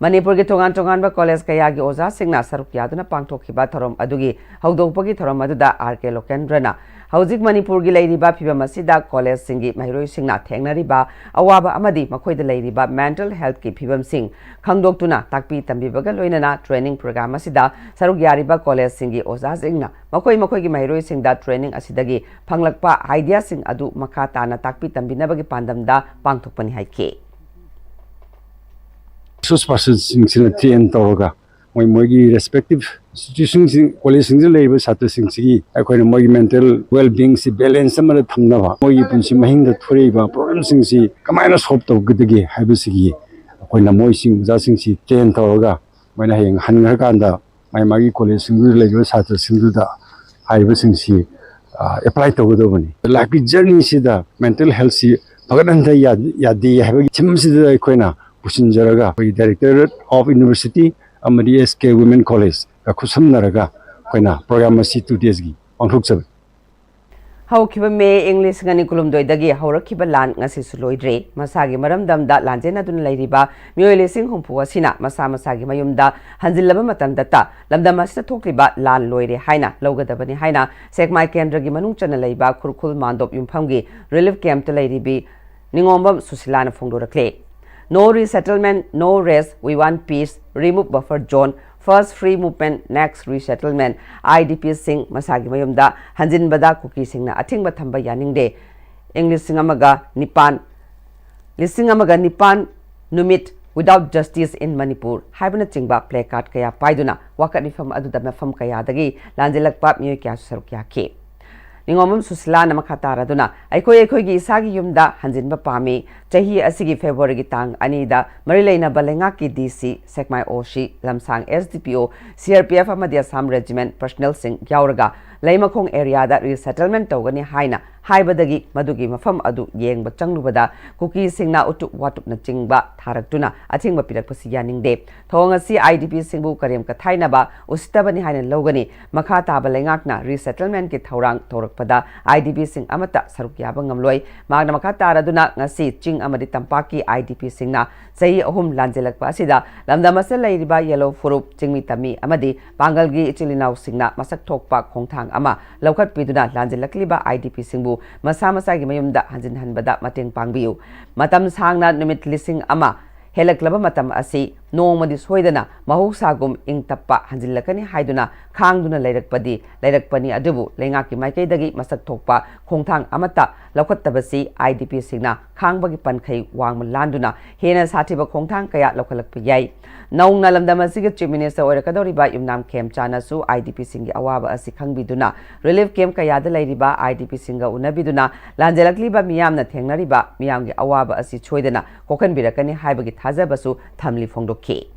ꯃꯅꯤꯄꯨꯔꯒꯤ ꯇꯣꯉꯥꯟ ꯇꯣꯉꯥꯟꯕ college ꯀꯌꯥꯒꯤ ꯑꯣꯖꯥꯁꯤꯡꯅ ꯁꯔꯨꯛ ꯌꯥꯗꯨꯅ ꯄꯥꯡꯊꯣꯛꯈꯤꯕ ꯊꯧꯔꯝ ꯑꯗꯨꯒꯤ ꯍꯧꯗꯣꯛꯄꯒꯤ ꯊꯧꯔꯝ ꯑꯗꯨꯗ R K ꯂꯣꯀꯦꯟꯗ꯭ꯔꯅ ꯍꯧꯖꯤꯛ ꯃꯅꯤꯄꯨꯔꯒꯤ ꯂꯩꯔꯤꯕ ꯐꯤꯕꯝ ꯑꯁꯤꯗ collegeꯁꯤꯡꯒꯤ ꯃꯍꯩꯔꯣꯏꯁꯤꯡꯅ ꯊꯦꯡꯅꯔꯤꯕ ꯑꯋꯥꯕ ꯑꯃꯗꯤ ꯃꯈꯣꯏꯗ ꯂꯩꯔꯤꯕ mental healthꯀꯤ ꯐꯤꯕꯝꯁꯤꯡ ꯈꯪꯗꯣꯛꯇꯨꯅ ꯇꯥꯛꯄꯤ ꯇꯝꯕꯤꯕꯒ ꯂꯣꯏꯅꯅ training program ꯑꯁꯤꯗ ꯁꯔꯨꯛ ꯌꯥꯔꯤꯕ collegeꯁꯤꯡꯒꯤ ꯑꯣꯖꯥꯁꯤꯡꯅ ꯃꯈꯣꯏ ꯃꯈꯣꯏꯒꯤ ꯃꯍꯩꯔꯣꯏꯁꯤꯡꯗ training ꯑꯁꯤꯗꯒꯤ ꯐꯪꯂꯛꯄ ideaꯁꯤꯡ ꯑꯗꯨ ꯃꯈꯥ ꯇꯥꯅ ꯇꯥꯛꯄꯤ ꯇꯝꯕꯤꯅꯕꯒꯤ ꯄꯥꯟꯗꯝꯗ ꯄꯥꯡꯊꯣꯛꯄꯅꯤ ꯍꯥꯏꯈꯤ꯫ Resource personꯁꯤꯡꯁꯤꯅ train ꯇꯧꯔꯒ ꯃꯣꯏ ꯃꯣꯏꯒꯤ respective institutionꯁꯤꯡ, collegeꯁꯤꯡꯁꯤꯗ ꯂꯩꯔꯤꯕ ꯁꯥꯇ꯭ꯔꯁꯤꯡꯁꯤꯒꯤ ꯑꯩꯈꯣꯏꯅ ꯃꯣꯏꯒꯤ mental well-beingꯁꯤ balance ꯑꯃꯗ ꯊꯝꯅꯕ, ꯃꯣꯏꯒꯤ ꯄꯨꯟꯁꯤ ꯃꯍꯤꯡꯗ ꯊꯣꯔꯛꯏꯕ problemꯁꯤꯡꯁꯤ ꯀꯃꯥꯏꯅ solve ꯇꯧꯒꯗꯒꯦ ꯍꯥꯏꯕꯁꯤꯒꯤ ꯑꯩꯈꯣꯏꯅ ꯃꯣꯏꯁꯤꯡ ꯑꯣꯖꯥꯁꯤꯡꯁꯤ train ꯇꯧꯔꯒ ꯃꯣꯏꯅ ꯍꯌꯦꯡ ꯍꯟꯈ꯭ꯔꯀꯥꯟꯗ ꯃꯥꯒꯤ ꯃꯥꯒꯤ collegeꯁꯤꯡꯗꯨꯗ ꯂꯩꯔꯤꯕ ꯁꯥꯇ꯭ꯔꯁꯤꯡꯗꯨꯗ ꯍꯥꯏꯔꯤꯕꯁꯤꯡꯁꯤ apply ꯇꯧꯒꯗꯕꯅꯤ꯫ Lifeꯀꯤ journeyꯁꯤꯗ mental healthꯁꯤ ꯐꯒꯠꯍꯟꯗ ꯌꯥꯗꯦ ꯍꯥꯏꯕꯒꯤ themeꯁꯤꯗ ꯑꯩꯈꯣꯏꯅ ꯄꯨꯁꯤꯟꯖꯔꯒ ꯑꯩꯈꯣꯏꯒꯤ Directorate of University ꯑꯃꯗꯤ S K Women Collegeꯀ ꯈꯨꯠꯁꯝꯅꯔꯒ ꯑꯩꯈꯣꯏꯅ program ꯑꯁꯤ two daysꯀꯤ ꯄꯥꯡꯊꯣꯛꯆꯕꯅꯤ꯫ ꯍꯧꯈꯤꯕ ꯃꯦ ꯏꯪ ꯂꯤꯁꯤꯡ ꯑꯅꯤ ꯀꯨꯟꯍꯨꯝꯗꯣꯏꯗꯒꯤ ꯍꯧꯔꯛꯈꯤꯕ ꯂꯥꯟ ꯉꯁꯤꯁꯨ ꯂꯣꯏꯗ꯭ꯔꯤ꯫ ꯃꯁꯥꯒꯤ ꯃꯔꯝꯗꯝꯗ ꯂꯥꯟꯖꯦꯟꯅꯗꯨꯅ ꯂꯩꯔꯤꯕ ꯃꯤꯑꯣꯏ ꯂꯤꯁꯤꯡ ꯍꯨꯝꯐꯨ ꯑꯁꯤꯅ ꯃꯁꯥ ꯃꯁꯥꯒꯤ ꯃꯌꯨꯝꯗ ꯍꯟꯖꯤꯜꯂꯕ ꯃꯇꯝꯗꯇ ꯂꯝꯗꯝ ꯑꯁꯤꯗ ꯊꯣꯛꯂꯤꯕ ꯂꯥꯟ ꯂꯣꯏꯔꯦ ꯍꯥꯏꯅ ꯂꯧꯒꯗꯕꯅꯤ ꯍꯥꯏꯅ ꯁꯦꯛꯃꯥꯏ ꯀꯦꯟꯗ꯭ꯔꯒꯤ ꯃꯅꯨꯡ ꯆꯟꯅ ꯂꯩꯕ ꯈꯨꯔꯈꯨꯜ ꯃꯥꯟꯗꯣꯞ ꯌꯨꯝꯐꯝꯒꯤ relief campꯇ ꯂꯩꯔꯤꯕꯤ ꯅꯤꯉꯣꯝꯕꯝ ꯁꯨꯁꯤꯂꯥꯅ ꯐꯣꯡꯗꯣꯔꯛꯂꯤ꯫ No resettlement, no rest, we want peace, remove buffer zone, first free movement, next resettlement, IDPꯁꯤꯡ ꯃꯁꯥꯒꯤ ꯃꯌꯨꯝꯗ ꯍꯟꯖꯤꯟꯕꯗ ꯀꯨꯀꯤꯁꯤꯡꯅ ꯑꯊꯤꯡꯕ ꯊꯝꯕ ꯌꯥꯅꯤꯡꯗꯦ꯫ ꯏꯪ ꯂꯤꯁꯤꯡ ꯑꯃꯒ ꯅꯤꯄꯥꯟ, ꯂꯤꯁꯤꯡ ꯑꯃꯒ ꯅꯤꯄꯥꯟ ꯅꯨꯃꯤꯠ Without Justice in Manipur ꯍꯥꯏꯕꯅꯆꯤꯡꯕ placard ꯀꯌꯥ ꯄꯥꯏꯗꯨꯅ ꯋꯥꯀꯠ ꯃꯤꯐꯝ ꯑꯗꯨꯗ ꯃꯐꯝ ꯀꯌꯥꯗꯒꯤ ꯂꯥꯟꯖꯦꯜꯂꯛꯄ ꯃꯤꯑꯣꯏ ꯀꯌꯥꯁꯨ ꯁꯔꯨꯛ ꯌꯥꯈꯤ꯫ ꯅꯤꯉꯣꯝꯕꯝ ꯁꯨꯁꯤꯂꯥꯅ ꯃꯈꯥ ꯇꯥꯔꯗꯨꯅ, "ꯑꯩꯈꯣꯏ ꯑꯩꯈꯣꯏꯒꯤ ꯏꯁꯥꯒꯤ ꯌꯨꯝꯗ ꯍꯟꯖꯤꯟꯕ ꯄꯥꯝꯃꯤ꯫ ꯆꯍꯤ ꯑꯁꯤꯒꯤ ꯐꯦꯕ꯭ꯔꯨꯋꯥꯔꯤꯒꯤ ꯇꯥꯡ ꯑꯅꯤꯗ ꯃꯔꯤ ꯂꯩꯅꯕ ꯂꯩꯉꯥꯛꯀꯤ ꯗꯤ ꯁꯤ, ꯁꯦꯛꯃꯥꯏ ꯑꯣ ꯁꯤ, ꯂꯝꯁꯥꯡ ꯑꯦꯁ ꯗꯤ ꯄꯤ ꯑꯣ, ꯁꯤ ꯑꯥꯔ ꯄꯤ ꯑꯦꯐ ꯑꯃꯗꯤ ꯑꯁꯥꯝ ꯔꯦꯖꯤꯃꯦꯟ ꯄꯔꯁꯅꯦꯜꯁꯤꯡ ꯌꯥꯎꯔꯒ ꯂꯩꯃꯈꯣꯡ ꯑꯦꯔꯤꯌꯥꯗ ꯔꯤꯁꯦꯇꯜꯃꯦꯟ ꯇꯧꯒꯅꯤ ꯍꯥꯏꯅ ꯍꯥꯏꯕꯗꯒꯤ ꯃꯗꯨꯒꯤ ꯃꯐꯝ ꯑꯗꯨ ꯌꯦꯡꯕ ꯆꯪꯂꯨꯕꯗ ꯀꯨꯀꯤꯁꯤꯡꯅ ꯎꯇꯨꯞ ꯋꯥꯇꯨꯞꯅꯆꯤꯡꯕ ꯊꯥꯔꯛꯇꯨꯅ ꯑꯊꯤꯡꯕ ꯄꯤꯔꯛꯄꯁꯤ ꯌꯥꯅꯤꯡꯗꯦ꯫ ꯊꯧꯑꯣꯡ ꯑꯁꯤ ꯑꯥꯏ ꯗꯤ ꯄꯤꯁꯤꯡꯕꯨ ꯀꯔꯦꯝ ꯀꯊꯥꯏꯅꯕ ꯎꯁꯤꯠꯇꯕꯅꯤ ꯍꯥꯏꯅ ꯂꯧꯒꯅꯤ꯫ ꯃꯈꯥ ꯇꯥꯕ ꯂꯩꯉꯥꯛꯅ ꯔꯤꯁꯦꯇꯜꯃꯦꯟꯒꯤ ꯊꯧꯔꯥꯡ ꯇꯧꯔꯛꯄꯗ ꯑꯥꯏ ꯗꯤ ꯄꯤꯁꯤꯡ ꯑꯃꯠꯇ ꯁꯔꯨꯛ ꯌꯥꯕ ꯉꯝꯂꯣꯏ꯫" ꯃꯍꯥꯛꯅ ꯃꯈꯥ ꯇꯥꯔꯗꯨꯅ, "ꯉꯁꯤ ꯆꯤꯡ ꯑꯃꯗꯤ ꯇꯝꯄꯥꯛꯀꯤ ꯑꯥꯏ ꯗꯤ ꯄꯤꯁꯤꯡꯅ ꯆꯍꯤ ꯑꯍꯨꯝ ꯂꯥꯟꯖꯦꯜꯂꯛꯄ ꯑꯁꯤꯗ ꯂꯝꯗꯝ ꯑꯁꯤꯗ ꯂꯩꯔꯤꯕ ꯌꯦꯂꯣ ꯐꯨꯔꯨꯞ, ꯆꯤꯡꯃꯤ ꯇꯝꯃꯤ ꯑꯃꯗꯤ ꯄꯥꯡꯒꯜꯒꯤ ꯏꯆꯤꯜ ꯏꯅꯥꯎꯁꯤꯡꯅ ꯃꯁꯛ ꯊꯣꯛꯄ ꯈꯣꯡꯊꯥꯡ ꯑꯃ ꯂꯧꯈꯠꯄꯤꯗꯨꯅ ꯂꯥꯟꯖꯦꯜꯂꯛꯂꯤꯕ ꯑꯥꯏ ꯗꯤ ꯄꯤꯁꯤꯡꯕꯨ ꯃꯁꯥ ꯃꯁꯥꯒꯤ ꯃꯌꯨꯝꯗ ꯍꯟꯖꯤꯟꯍꯟꯕꯗ ꯃꯇꯦꯡ ꯄꯥꯡꯕꯤꯌꯨ꯫ ꯃꯇꯝ ꯁꯥꯡꯅ, ꯅꯨꯃꯤꯠ ꯂꯤꯁꯤꯡ ꯑꯃ ꯍꯦꯜꯂꯛꯂꯕ ꯃꯇꯝ ꯑꯁꯤ ꯅꯣꯡꯃꯗꯤ ꯁꯣꯏꯗꯅ ꯃꯍꯧꯁꯥꯒꯨꯝ ꯏꯪ ꯇꯞꯄ ꯍꯟꯖꯤꯜꯂꯛꯀꯅꯤ ꯍꯥꯏꯗꯨꯅ ꯈꯥꯡꯗꯨꯅ ꯂꯩꯔꯛꯄꯗꯤ ꯂꯩꯔꯛꯄꯅꯤ, ꯑꯗꯨꯕꯨ ꯂꯩꯉꯥꯛꯀꯤ ꯃꯥꯏꯀꯩꯗꯒꯤ ꯃꯁꯛ ꯊꯣꯛꯄ ꯈꯣꯡꯊꯥꯡ ꯑꯃꯠꯇ ꯂꯧꯈꯠꯇꯕꯁꯤ ꯑꯥꯏ ꯗꯤ ꯄꯤꯁꯤꯡꯅ ꯈꯥꯡꯕꯒꯤ ꯄꯟꯈꯩ ꯋꯥꯡꯃ ꯂꯥꯟꯗꯨꯅ ꯍꯦꯟꯅ ꯁꯥꯊꯤꯕ ꯈꯣꯡꯊꯥꯡ ꯀꯌꯥ ꯂꯧꯈꯠꯂꯛꯄ ꯌꯥꯏ꯫ ꯅꯧꯅ ꯂꯝꯗꯝ ꯑꯁꯤꯒꯤ chief minister ꯑꯣꯏꯔꯛꯀꯗꯧꯔꯤꯕ Yumnam ꯈꯦꯝꯆꯥꯅꯁꯨ I D ꯄꯤꯁꯤꯡꯒꯤ ꯑꯋꯥꯕ ꯑꯁꯤ ꯈꯪꯕꯤꯗꯨꯅ, ꯔꯤꯂꯤꯐ ꯀꯦꯝꯞ ꯀꯌꯥꯗ ꯂꯩꯔꯤꯕ ꯑꯥꯏ ꯗꯤ ꯄꯤꯁꯤꯡꯒ ꯎꯅꯕꯤꯗꯨꯅ, ꯂꯥꯟꯖꯦꯜꯂꯛꯂꯤꯕ ꯃꯤꯌꯥꯝꯅ ꯊꯦꯡꯅꯔꯤꯕ ꯃꯤꯌꯥꯝꯒꯤ ꯑꯋꯥꯕ ꯑꯁꯤ ꯁꯣꯏꯗꯅ ꯀꯣꯛꯍꯟꯕꯤꯔꯛꯀꯅꯤ ꯍꯥꯏꯕꯒꯤ ꯊꯥꯖꯕꯁꯨ ꯊꯝꯂꯤ ꯐꯣꯡꯗꯣꯛꯈꯤ꯫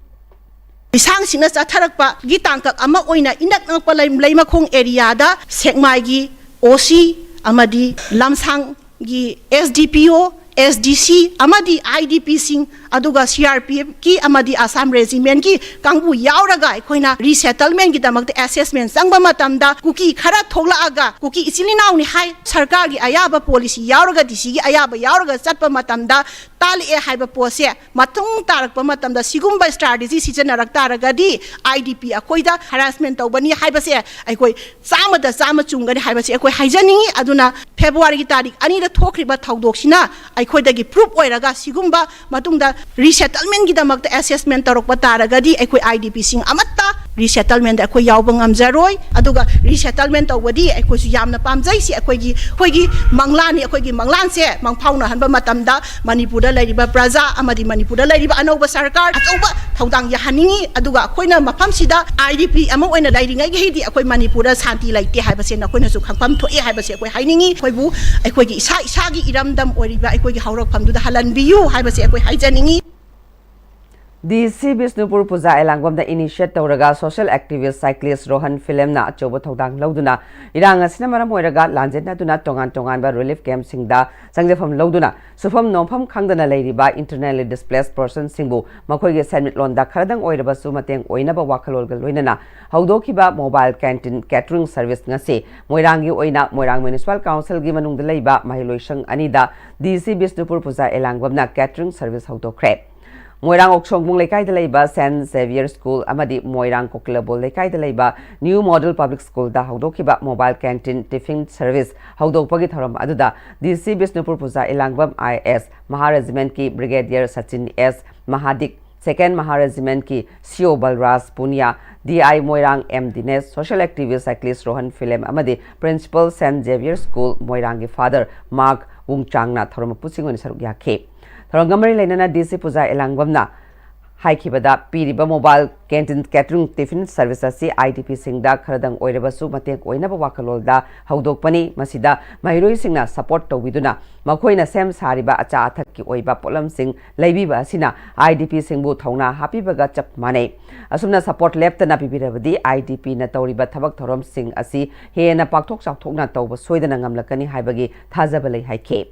ꯂꯤꯁꯥꯡꯁꯤꯡꯅ ꯆꯠꯊꯔꯛꯄꯒꯤ ꯇꯥꯡꯀꯛ ꯑꯃ ꯑꯣꯏꯅ ꯏꯅꯛ ꯅꯛꯄ ꯂꯩ-, ꯂꯩꯃꯈꯣꯡ ꯑꯦꯔꯤꯌꯥꯗ ꯁꯦꯛꯃꯥꯏꯒꯤ ꯑꯣ ꯁꯤ ꯑꯃꯗꯤ ꯂꯝꯁꯥꯡꯒꯤ ꯑꯦꯁ ꯗꯤ ꯄꯤ ꯑꯣ, ꯑꯦꯁ ꯗꯤ ꯁꯤ ꯑꯃꯗꯤ ꯑꯥꯏ ꯗꯤ ꯄꯤꯁꯤꯡ, ꯑꯗꯨꯒ ꯁꯤ ꯑꯥꯔ ꯄꯤ ꯑꯦꯐꯀꯤ ꯑꯃꯗꯤ ꯑꯁꯥꯝ ꯔꯦꯖꯤꯃꯦꯟꯒꯤ ꯀꯥꯡꯕꯨ ꯌꯥꯎꯔꯒ ꯑꯩꯈꯣꯏꯅ ꯔꯤꯁꯦꯇꯜꯃꯦꯟꯒꯤꯗꯃꯛꯇ ꯑꯦꯁꯦꯁꯃꯦꯟ ꯆꯪꯕ ꯃꯇꯝꯗ ꯀꯨꯀꯤ ꯈꯔ ꯊꯣꯛꯂꯛꯑꯒ, ꯀꯨꯀꯤ ꯏꯆꯤꯜ ꯏꯅꯥꯎꯅꯤ ꯍꯥꯏ, ꯁꯔꯀꯥꯔꯒꯤ ꯑꯌꯥꯕ ꯄꯣꯂꯤꯁꯤ ꯌꯥꯎꯔꯒ, ꯗꯤ ꯁꯤꯒꯤ ꯑꯌꯥꯕ ꯌꯥꯎꯔꯒ ꯆꯠꯄ ꯃꯇꯝꯗ ꯇꯥꯜꯂꯛꯑꯦ ꯍꯥꯏꯕ ꯄꯣꯠꯁꯦ ꯃꯇꯨꯡ ꯇꯥꯔꯛꯄ ꯃꯇꯝꯗ ꯁꯤꯒꯨꯝꯕ ꯁ꯭ꯇ꯭ꯔꯥꯇꯦꯖꯤ ꯁꯤꯖꯤꯟꯅꯔꯛ ꯇꯥꯔꯒꯗꯤ ꯑꯥꯏ ꯗꯤ ꯄꯤ ꯑꯩꯈꯣꯏꯗ ꯍꯔꯥꯁꯃꯦꯟ ꯇꯧꯕꯅꯤ ꯍꯥꯏꯕꯁꯦ ꯑꯩꯈꯣꯏ ꯆꯥꯝꯃꯗ ꯆꯥꯝꯃ ꯆꯨꯝꯒꯅꯤ ꯍꯥꯏꯕꯁꯦ ꯑꯩꯈꯣꯏ ꯍꯥꯏꯖꯅꯤꯡꯉꯤ꯫ ꯑꯗꯨꯅ ꯐꯦꯕ꯭ꯔꯨꯋꯥꯔꯤꯒꯤ ꯇꯥꯔꯤꯛ ꯑꯅꯤꯗ ꯊꯣꯛꯈ꯭ꯔꯤꯕ ꯊꯧꯗꯣꯛꯁꯤꯅ ꯑꯩꯈꯣꯏꯗꯒꯤ ꯄ꯭ꯔꯨꯐ ꯑꯣꯏꯔꯒ ꯁꯤꯒꯨꯝꯕ ꯃꯇꯨꯡꯗ ꯔꯤꯁꯦꯇꯜꯃꯦꯟꯒꯤꯗꯃꯛꯇ ꯑꯦꯁꯦꯁꯃꯦꯟ ꯇꯧꯔꯛꯄ ꯇꯥꯔꯒꯗꯤ ꯑꯩꯈꯣꯏ ꯑꯥꯏ ꯗꯤ ꯄꯤꯁꯤꯡ ꯑꯃꯠꯇ Resettlement ꯑꯩꯈꯣꯏ ꯌꯥꯎꯕ ꯉꯝꯖꯔꯣꯏ꯫ ꯑꯗꯨꯒ resettlement ꯇꯧꯕꯗꯤ ꯑꯩꯈꯣꯏꯁꯨ ꯌꯥꯝꯅ ꯄꯥꯝꯖꯩ꯫ ꯁꯤ ꯑꯩꯈꯣꯏꯒꯤ, ꯑꯩꯈꯣꯏꯒꯤ ꯃꯪꯂꯥꯟꯅꯤ꯫ ꯑꯩꯈꯣꯏꯒꯤ ꯃꯪꯂꯥꯟꯁꯦ ꯃꯪꯐꯥꯎꯅꯍꯟꯕ ꯃꯇꯝꯗ ꯃꯅꯤꯄꯨꯔꯗ ꯂꯩꯔꯤꯕ ꯄ꯭ꯔꯖꯥ ꯑꯃꯗꯤ ꯃꯅꯤꯄꯨꯔꯗ ꯂꯩꯔꯤꯕ ꯑꯅꯧꯕ ꯁꯔꯀꯥꯔ ꯑꯆꯧꯕ ꯊꯧꯗꯥꯡ ꯌꯥꯍꯟꯅꯤꯡꯉꯤ꯫ ꯑꯗꯨꯒ ꯑꯩꯈꯣꯏꯅ ꯃꯐꯝꯁꯤꯗ IDP ꯑꯃ ꯑꯣꯏꯅ ꯂꯩꯔꯤꯉꯩꯒꯤꯗꯤ ꯑꯩꯈꯣꯏ ꯃꯅꯤꯄꯨꯔꯗ ꯁꯥꯟꯇꯤ ꯂꯩꯇꯦ ꯍꯥꯏꯕꯁꯦ ꯅꯈꯣꯏꯅꯁꯨ ꯈꯪꯐꯝ ꯊꯣꯛꯑꯦ ꯍꯥꯏꯕꯁꯦ ꯑꯩꯈꯣꯏ ꯍꯥꯏꯅꯤꯡꯉꯤ꯫ ꯑꯩꯈꯣꯏꯕꯨ ꯑꯩꯈꯣꯏꯒꯤ ꯏꯁꯥ ꯏꯁꯥꯒꯤ ꯏꯔꯝꯗꯝ ꯑꯣꯏꯔꯤꯕ ꯑꯩꯈꯣꯏꯒꯤ ꯍꯧꯔꯛꯐꯝꯗꯨꯗ ꯍꯜꯍꯟꯕꯤꯌꯨ ꯍꯥꯏꯕꯁꯦ ꯑꯩꯈꯣꯏ ꯍꯥꯏꯖꯅꯤꯡꯉꯤ꯫ ꯗꯤ ꯁꯤ ꯕꯤꯁꯅꯨꯄꯨꯔ ꯄꯨꯖꯥ ꯑꯦꯂꯥꯡꯕꯝꯗ initiate ꯇꯧꯔꯒ social activist cyclist ꯔꯣꯍꯟ ꯐꯤꯂꯦꯝꯅ ꯑꯆꯧꯕ ꯊꯧꯗꯥꯡ ꯂꯧꯗꯨꯅ ꯏꯔꯥꯡ ꯑꯁꯤꯅ ꯃꯔꯝ ꯑꯣꯏꯔꯒ ꯂꯥꯟꯖꯦꯟꯅꯗꯨꯅ ꯇꯣꯉꯥꯟ ꯇꯣꯉꯥꯟꯕ relief camp ꯁꯤꯡꯗ ꯆꯪꯖꯐꯝ ꯂꯧꯗꯨꯅ ꯁꯨꯐꯝ ꯅꯣꯝꯐꯝ ꯈꯪꯗꯅ ꯂꯩꯔꯤꯕ internally displaced person ꯁꯤꯡꯕꯨ ꯃꯈꯣꯏꯒꯤ ꯁꯦꯟꯃꯤꯠꯂꯣꯟꯗ ꯈꯔꯗꯪ ꯑꯣꯏꯔꯕꯁꯨ ꯃꯇꯦꯡ ꯑꯣꯏꯅꯕ ꯋꯥꯈꯜꯂꯣꯟꯒ ꯂꯣꯏꯅꯅ ꯍꯧꯗꯣꯛꯈꯤꯕ mobile canteen catering service ꯉꯁꯤ ꯃꯣꯏꯔꯥꯡꯒꯤ ꯑꯣꯏꯅ ꯃꯣꯏꯔꯥꯡ Municipal Council ꯒꯤ ꯃꯅꯨꯡꯗ ꯂꯩꯕ ꯃꯍꯩꯂꯣꯏꯁꯪ ꯑꯅꯤꯗ ꯗꯤ ꯁꯤ ꯕꯤꯁꯅꯨꯄꯨꯔ ꯄꯨꯖꯥ ꯑꯦꯂꯥꯡꯕꯝꯅ catering service ꯍꯧꯗꯣꯛꯈ꯭ꯔꯦ꯫ ꯃꯣꯏꯔꯥꯡ ꯑꯣꯛꯁꯣꯡꯕꯨꯡ ꯂꯩꯀꯥꯏꯗ ꯂꯩꯕ Saint Xavier School ꯑꯃꯗꯤ ꯃꯣꯏꯔꯥꯡ ꯀꯣꯀꯤꯂꯕꯣꯜ ꯂꯩꯀꯥꯏꯗ ꯂꯩꯕ New Model Public School ꯗ ꯍꯧꯗꯣꯛꯈꯤꯕ mobile canteen tiffin service ꯍꯧꯗꯣꯛꯄꯒꯤ ꯊꯧꯔꯝ ꯑꯗꯨꯗ ꯗꯤ ꯁꯤ ꯕꯤꯁꯅꯨꯄꯨꯔ ꯄꯨꯖꯥ ꯏꯂꯥꯡꯕꯝ ꯑꯥꯏ ꯑꯦ ꯑꯦꯁ, ꯃꯍꯥ regiment ꯀꯤ Brigadier ꯁꯆꯤꯟ ꯑꯦꯁ ꯃꯍꯥꯗꯤꯛ, Second ꯃꯍꯥ regiment ꯀꯤ C O Balraj Punia, D I Moirang M Dinesh, social activist cyclist Rohan Philem ꯑꯃꯗꯤ Principal Saint Xavier School ꯃꯣꯏꯔꯥꯡꯒꯤ Father ꯃꯥꯔꯛ ꯋꯨꯡꯆꯥꯡꯅ ꯊꯧꯔꯝ ꯃꯄꯨꯁꯤꯡ ꯑꯣꯏꯅ ꯁꯔꯨꯛ ꯌꯥꯈꯤ꯫ ꯊꯧꯔꯝꯒ ꯃꯔꯤ ꯂꯩꯅꯅ ꯗꯤ ꯁꯤ ꯄꯨꯖꯥ ꯏꯂꯥꯡꯕꯝꯅ ꯍꯥꯏꯈꯤꯕꯗ, ꯄꯤꯔꯤꯕ mobile canteen catering tiffin service ꯑꯁꯤ IDP ꯁꯤꯡꯗ ꯈꯔꯗꯪ ꯑꯣꯏꯔꯕꯁꯨ ꯃꯇꯦꯡ ꯑꯣꯏꯅꯕ ꯋꯥꯈꯜꯂꯣꯟꯗ ꯍꯧꯗꯣꯛꯄꯅꯤ꯫ ꯃꯁꯤꯗ ꯃꯍꯩꯔꯣꯏꯁꯤꯡꯅ support ꯇꯧꯕꯤꯗꯨꯅ ꯃꯈꯣꯏꯅ ꯁꯦꯝ ꯁꯥꯔꯤꯕ ꯑꯆꯥ ꯑꯊꯛꯀꯤ ꯑꯣꯏꯕ ꯄꯣꯠꯂꯝꯁꯤꯡ ꯂꯩꯕꯤꯕ ꯑꯁꯤꯅ IDP ꯁꯤꯡꯕꯨ ꯊꯧꯅꯥ ꯍꯥꯞꯄꯤꯕꯒ ꯆꯞ ꯃꯥꯟꯅꯩ꯫ ꯑꯁꯨꯝꯅ support ꯂꯦꯞꯇꯅ ꯄꯤꯕꯤꯔꯕꯗꯤ IDP ꯅ ꯇꯧꯔꯤꯕ ꯊꯕꯛ ꯊꯧꯔꯝꯁꯤꯡ ꯑꯁꯤ ꯍꯦꯟꯅ ꯄꯥꯛꯊꯣꯛ ꯆꯥꯎꯊꯣꯛꯅ ꯇꯧꯕ ꯁꯣꯏꯗꯅ ꯉꯝꯂꯛꯀꯅꯤ ꯍꯥꯏꯕꯒꯤ ꯊꯥꯖꯕ ꯂꯩ ꯍꯥꯏꯈꯤ꯫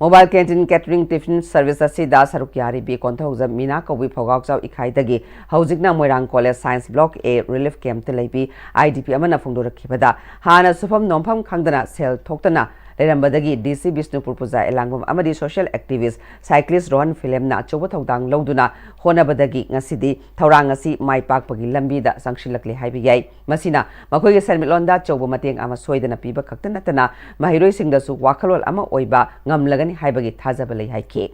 Mobile canteen catering tiffin service ꯑꯁꯤꯗ ꯁꯔꯨꯛ ꯌꯥꯔꯤꯕꯤ ꯀꯣꯟꯊꯧꯖꯝ ꯃꯤꯅꯥ ꯀꯧꯕꯤ ꯐꯧꯒꯥꯎꯆꯥꯎ ꯏꯈꯥꯏꯗꯒꯤ ꯍꯧꯖꯤꯛꯅ ꯃꯣꯏꯔꯥꯡ College Science Block A relief camp ꯇ ꯂꯩꯕꯤ IDP ꯑꯃꯅ ꯐꯣꯡꯗꯣꯔꯛꯈꯤꯕꯗ, ꯍꯥꯟꯅ ꯁꯨꯐꯝ ꯅꯣꯝꯐꯝ ꯈꯪꯗꯅ ꯁꯦꯜ ꯊꯣꯛꯇꯅ ꯂꯩꯔꯝꯕꯗꯒꯤ ꯗꯤ ꯁꯤ ꯕꯤꯁꯅꯨꯄꯨꯔ ꯄꯨꯖꯥ ꯑꯦꯂꯥꯡꯕꯝ ꯑꯃꯗꯤ social activist cyclist ꯔꯣꯍꯟ ꯐꯤꯂꯦꯝꯅ ꯑꯆꯧꯕ ꯊꯧꯗꯥꯡ ꯂꯧꯗꯨꯅ ꯍꯣꯠꯅꯕꯗꯒꯤ ꯉꯁꯤꯗꯤ ꯊꯧꯔꯥꯡ ꯑꯁꯤ ꯃꯥꯏ ꯄꯥꯛꯄꯒꯤ ꯂꯝꯕꯤꯗ ꯆꯪꯁꯤꯜꯂꯛꯂꯦ ꯍꯥꯏꯕ ꯌꯥꯏ꯫ ꯃꯁꯤꯅ ꯃꯈꯣꯏꯒꯤ ꯁꯦꯟꯃꯤꯠꯂꯣꯟꯗ ꯑꯆꯧꯕ ꯃꯇꯦꯡ ꯑꯃ ꯁꯣꯏꯗꯅ ꯄꯤꯕ ꯈꯛꯇ ꯅꯠꯇꯅ ꯃꯍꯩꯔꯣꯏꯁꯤꯡꯗꯁꯨ ꯋꯥꯈꯜꯂꯣꯟ ꯑꯃ ꯑꯣꯏꯕ ꯉꯝꯂꯒꯅꯤ ꯍꯥꯏꯕꯒꯤ ꯊꯥꯖꯕ ꯂꯩ ꯍꯥꯏꯈꯤ꯫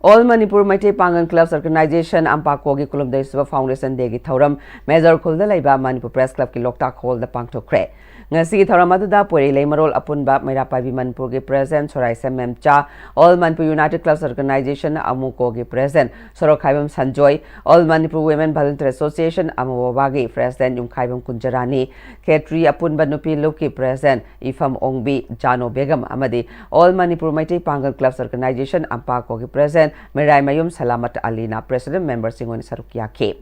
All Manipur Meitei Pangal Clubs Organization, AMPACOꯒꯤ ꯀꯨꯟꯍꯨꯝꯗꯣꯏ ꯁꯨꯕ Foundation Dayꯒꯤ ꯊꯧꯔꯝ ꯃꯦꯖꯔ ꯈꯨꯜꯗ ꯂꯩꯕ ꯃꯅꯤꯄꯨꯔ Press Clubꯀꯤ ꯂꯣꯛꯇꯥꯛ ꯍꯣꯜꯗ ꯄꯥꯡꯊꯣꯛꯈ꯭ꯔꯦ꯫ ꯉꯁꯤꯒꯤ ꯊꯧꯔꯝ ꯑꯗꯨꯗ ꯄꯣꯏꯔꯩ ꯂꯩꯃꯔꯣꯜ ꯑꯄꯨꯟꯕ, ꯃꯩꯔꯥ ꯄꯥꯏꯕꯤ ꯃꯅꯤꯄꯨꯔꯒꯤ President ꯁꯣꯔꯥꯏꯁꯝ ꯃꯦꯝꯆꯥ, All Manipur United Clubs Organization, AMUCOꯒꯤ President ꯁꯣꯔꯣꯛꯈꯥꯏꯕꯝ Sanjoy, All Manipur Women Volunteer Association, ꯑꯃꯨꯕꯥꯒꯤ President ꯌꯨꯝꯈꯥꯏꯕꯝ ꯀꯨꯟꯖꯔꯥꯅꯤ, ꯈꯦꯇ꯭ꯔꯤ ꯑꯄꯨꯟꯕ ꯅꯨꯄꯤ ꯂꯨꯞꯀꯤ President ꯏꯐꯝ ꯑꯣꯡꯕꯤ ꯖꯥꯅꯣ ꯕꯦꯒꯝ ꯑꯃꯗꯤ All Manipur Meitei Pangal Clubs Organization, AMPACOꯒꯤ President ꯃꯩꯔꯥꯏꯃꯌꯨꯝ ꯁꯂꯥꯃꯠ ꯑꯂꯤꯅ President Memberꯁꯤꯡ ꯑꯣꯏꯅ ꯁꯔꯨꯛ ꯌꯥꯈꯤ꯫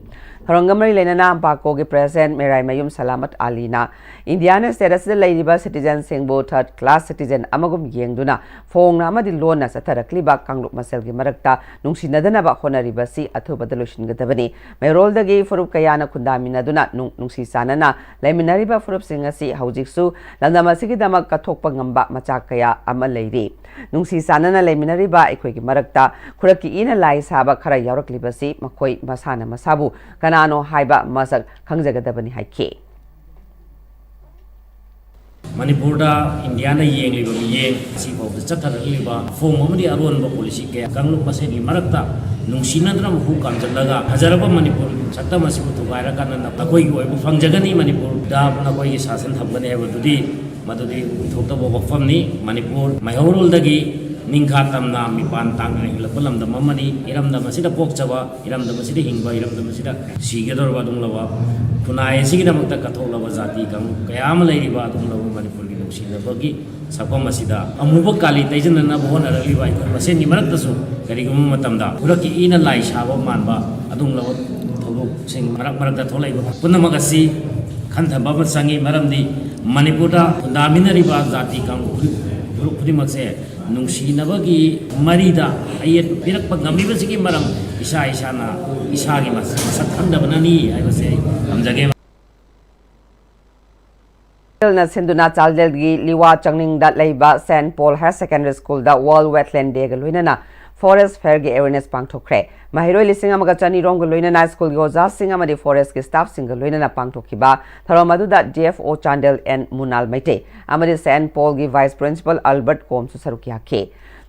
ꯊꯧꯔꯝꯒ ꯃꯔꯤ ꯂꯩꯅꯅ AMPACOꯒꯤ President ꯃꯩꯔꯥꯏꯃꯌꯨꯝ ꯁꯂꯥꯃꯠ ꯑꯂꯤꯅ Indiana state ꯑꯁꯤꯗ ꯂꯩꯔꯤꯕ citizenꯁꯤꯡꯕꯨ third class citizen ꯑꯃꯒꯨꯝ ꯌꯦꯡꯗꯨꯅ ꯐꯣꯡꯅ ꯑꯃꯗꯤ ꯂꯣꯟꯅ ꯆꯠꯊꯔꯛꯂꯤꯕ ꯀꯥꯡꯂꯨꯞ ꯃꯁꯦꯜꯒꯤ ꯃꯔꯛꯇ ꯅꯨꯡꯁꯤꯅꯗꯅꯕ ꯍꯣꯠꯅꯔꯤꯕꯁꯤ ꯑꯊꯨꯕꯗ ꯂꯣꯏꯁꯤꯟꯒꯗꯕꯅꯤ꯫ ꯃꯩꯔꯣꯜꯗꯒꯤ ꯐꯨꯔꯨꯞ ꯀꯌꯥꯅ ꯈꯨꯟꯗꯥꯃꯤꯟꯅꯗꯨꯅ ꯅꯨꯡ-, ꯅꯨꯡꯁꯤ ꯆꯥꯟꯅꯅ ꯂꯩꯃꯤꯟꯅꯔꯤꯕ ꯐꯨꯔꯨꯞꯁꯤꯡ ꯑꯁꯤ ꯍꯧꯖꯤꯛꯁꯨ ꯂꯝꯗꯝ ꯑꯁꯤꯒꯤꯗꯃꯛ ꯀꯠꯊꯣꯛꯄ ꯉꯝꯕ ꯃꯆꯥꯛ ꯀꯌꯥ ꯑꯃ ꯂꯩꯔꯤ꯫ ꯅꯨꯡꯁꯤ ꯆꯥꯟꯅꯅ ꯂꯩꯃꯤꯟꯅꯔꯤꯕ ꯑꯩꯈꯣꯏꯒꯤ ꯃꯔꯛꯇ ꯈꯨꯔꯛꯀꯤ ꯏꯅ ꯂꯥꯏ ꯁꯥꯕ ꯈꯔ ꯌꯥꯎꯔꯛꯂꯤꯕꯁꯤ ꯃꯈꯣꯏ ꯃꯁꯥꯅ ꯃꯁꯥꯕꯨ ꯀꯅꯥꯅꯣ ꯍꯥꯏꯕ ꯃꯁꯛ ꯈꯪꯖꯒꯗꯕꯅꯤ ꯍꯥꯏꯈꯤ꯫ ꯃꯅꯤꯄꯨꯔꯗ ꯏꯟꯗꯤꯌꯥꯅ ꯌꯦꯡꯂꯤꯕ ꯃꯤꯠꯌꯦꯡ ꯑꯁꯤꯐꯥꯎꯗ ꯆꯠꯊꯔꯛꯂꯤꯕ ꯑꯐꯣꯡꯕ ꯑꯃꯗꯤ ꯑꯔꯣꯟꯕ ꯄꯣꯂꯤꯁꯤ ꯀꯌꯥ ꯀꯥꯡꯂꯨꯞ ꯃꯁꯦꯟꯒꯤ ꯃꯔꯛꯇ ꯅꯨꯡꯁꯤꯅꯗꯅ ꯍꯨ ꯀꯥꯝꯖꯜꯂꯒ ꯐꯖꯔꯕ ꯃꯅꯤꯄꯨꯔ ꯁꯛꯇꯝ ꯑꯁꯤꯕꯨ ꯊꯨꯒꯥꯏꯔꯀꯥꯟꯗ ꯅꯈꯣꯏꯒꯤ ꯑꯣꯏꯕ ꯐꯪꯖꯒꯅꯤ, ꯃꯅꯤꯄꯨꯔꯗ ꯅꯈꯣꯏꯒꯤ ꯁꯥꯁꯟ ꯊꯝꯒꯅꯤ ꯍꯥꯏꯕꯗꯨꯗꯤ ꯃꯗꯨꯗꯤ ꯑꯣꯏꯊꯣꯛꯇꯕ ꯋꯥꯐꯝꯅꯤ꯫ ꯃꯅꯤꯄꯨꯔ ꯃꯩꯍꯧꯔꯣꯜꯗꯒꯤ ꯅꯤꯡꯈꯥ ꯇꯝꯅ ꯃꯤꯄꯥꯟ ꯇꯥꯡꯅ ꯍꯤꯡꯂꯛꯄ ꯂꯝꯗꯝ ꯑꯃꯅꯤ꯫ ꯏꯔꯝꯗꯝ ꯑꯁꯤꯗ ꯄꯣꯛꯆꯕ, ꯏꯔꯝꯗꯝ ꯑꯁꯤꯗ ꯍꯤꯡꯕ, ꯏꯔꯝꯗꯝ ꯑꯁꯤꯗ ꯁꯤꯒꯗꯧꯔꯕ ꯑꯗꯨꯒꯨꯝꯂꯕ ꯈꯨꯟꯅꯥꯏ ꯑꯁꯤꯒꯤꯗꯃꯛꯇ ꯀꯠꯊꯣꯛꯂꯕ ꯖꯥꯇꯤ ꯀꯥꯡꯂꯨꯞ ꯀꯌꯥ ꯑꯃ ꯂꯩꯔꯤꯕ ꯑꯗꯨꯒꯨꯝꯂꯕ ꯃꯅꯤꯄꯨꯔꯒꯤ ꯅꯨꯡꯁꯤꯅꯕꯒꯤ ꯁꯛꯐꯝ ꯑꯁꯤꯗ ꯑꯃꯨꯕ ꯀꯥꯂꯤ ꯇꯩꯖꯅꯅꯕ ꯍꯣꯠꯅꯔꯛꯂꯤꯕ ꯑꯩꯈꯣꯏ ꯃꯁꯦꯟꯒꯤ ꯃꯔꯛꯇꯁꯨ ꯀꯔꯤꯒꯨꯝꯕ ꯃꯇꯝꯗ ꯈꯨꯔꯛꯀꯤ ꯏꯅ ꯂꯥꯏ ꯁꯥꯕ ꯃꯥꯟꯕ ꯑꯗꯨꯒꯨꯝꯂꯕ ꯊꯧꯗꯣꯛꯁꯤꯡ ꯃꯔꯛ ꯃꯔꯛꯇ ꯊꯣꯛꯂꯛꯏꯕ ꯄꯨꯝꯅꯃꯛ ꯑꯁꯤ ꯈꯟꯊꯕ ꯑꯃ ꯆꯪꯏ꯫ ꯃꯔꯝꯗꯤ ꯃꯅꯤꯄꯨꯔꯗ ꯈꯨꯟꯗꯥꯃꯤꯟꯅꯔꯤꯕ ꯖꯥꯇꯤ ꯀꯥꯡꯂꯨꯞ ꯈꯨꯗꯤꯡꯃꯛꯁꯦ ꯅꯨꯡꯁꯤꯅꯕꯒꯤ ꯃꯔꯤꯗ ꯑꯌꯦꯠꯄ ꯄꯤꯔꯛꯄ ꯉꯝꯂꯤꯕꯁꯤꯒꯤ ꯃꯔꯝ ꯏꯁꯥ ꯏꯁꯥꯅ ꯏꯁꯥꯒꯤ ꯃꯁꯛ ꯈꯪꯗꯕꯅꯅꯤ ꯍꯥꯏꯕꯁꯦ ꯑꯩ ꯊꯝꯖꯒꯦ꯫ ꯅ ꯁꯤꯟꯗꯨꯅ ꯆꯥꯟꯗꯦꯜꯒꯤ ꯂꯤꯋꯥ ꯆꯪꯅꯤꯡꯗ ꯂꯩꯕ Saint Paul Higher Secondary Schoolꯗ World Wetland Dayꯒ ꯂꯣꯏꯅꯅ Forest Fairꯒꯤ awareness ꯄꯥꯡꯊꯣꯛꯈ꯭ꯔꯦ꯫ ꯃꯍꯩꯔꯣꯏ ꯂꯤꯁꯤꯡ ꯑꯃꯒ ꯆꯅꯤꯔꯣꯝꯒ ꯂꯣꯏꯅꯅ ꯁ꯭ꯀꯨꯜꯒꯤ ꯑꯣꯖꯥꯁꯤꯡ ꯑꯃꯗꯤ forestꯀꯤ staffꯁꯤꯡꯒ ꯂꯣꯏꯅꯅ ꯄꯥꯡꯊꯣꯛꯈꯤꯕ ꯊꯧꯔꯝ ꯑꯗꯨꯗ D F O Chandel N ꯃꯨꯅꯥꯜ Meitei ꯑꯃꯗꯤ Saint Paulꯒꯤ Vice Principal Albert ꯀꯣꯝꯁꯨ ꯁꯔꯨꯛ ꯌꯥꯈꯤ꯫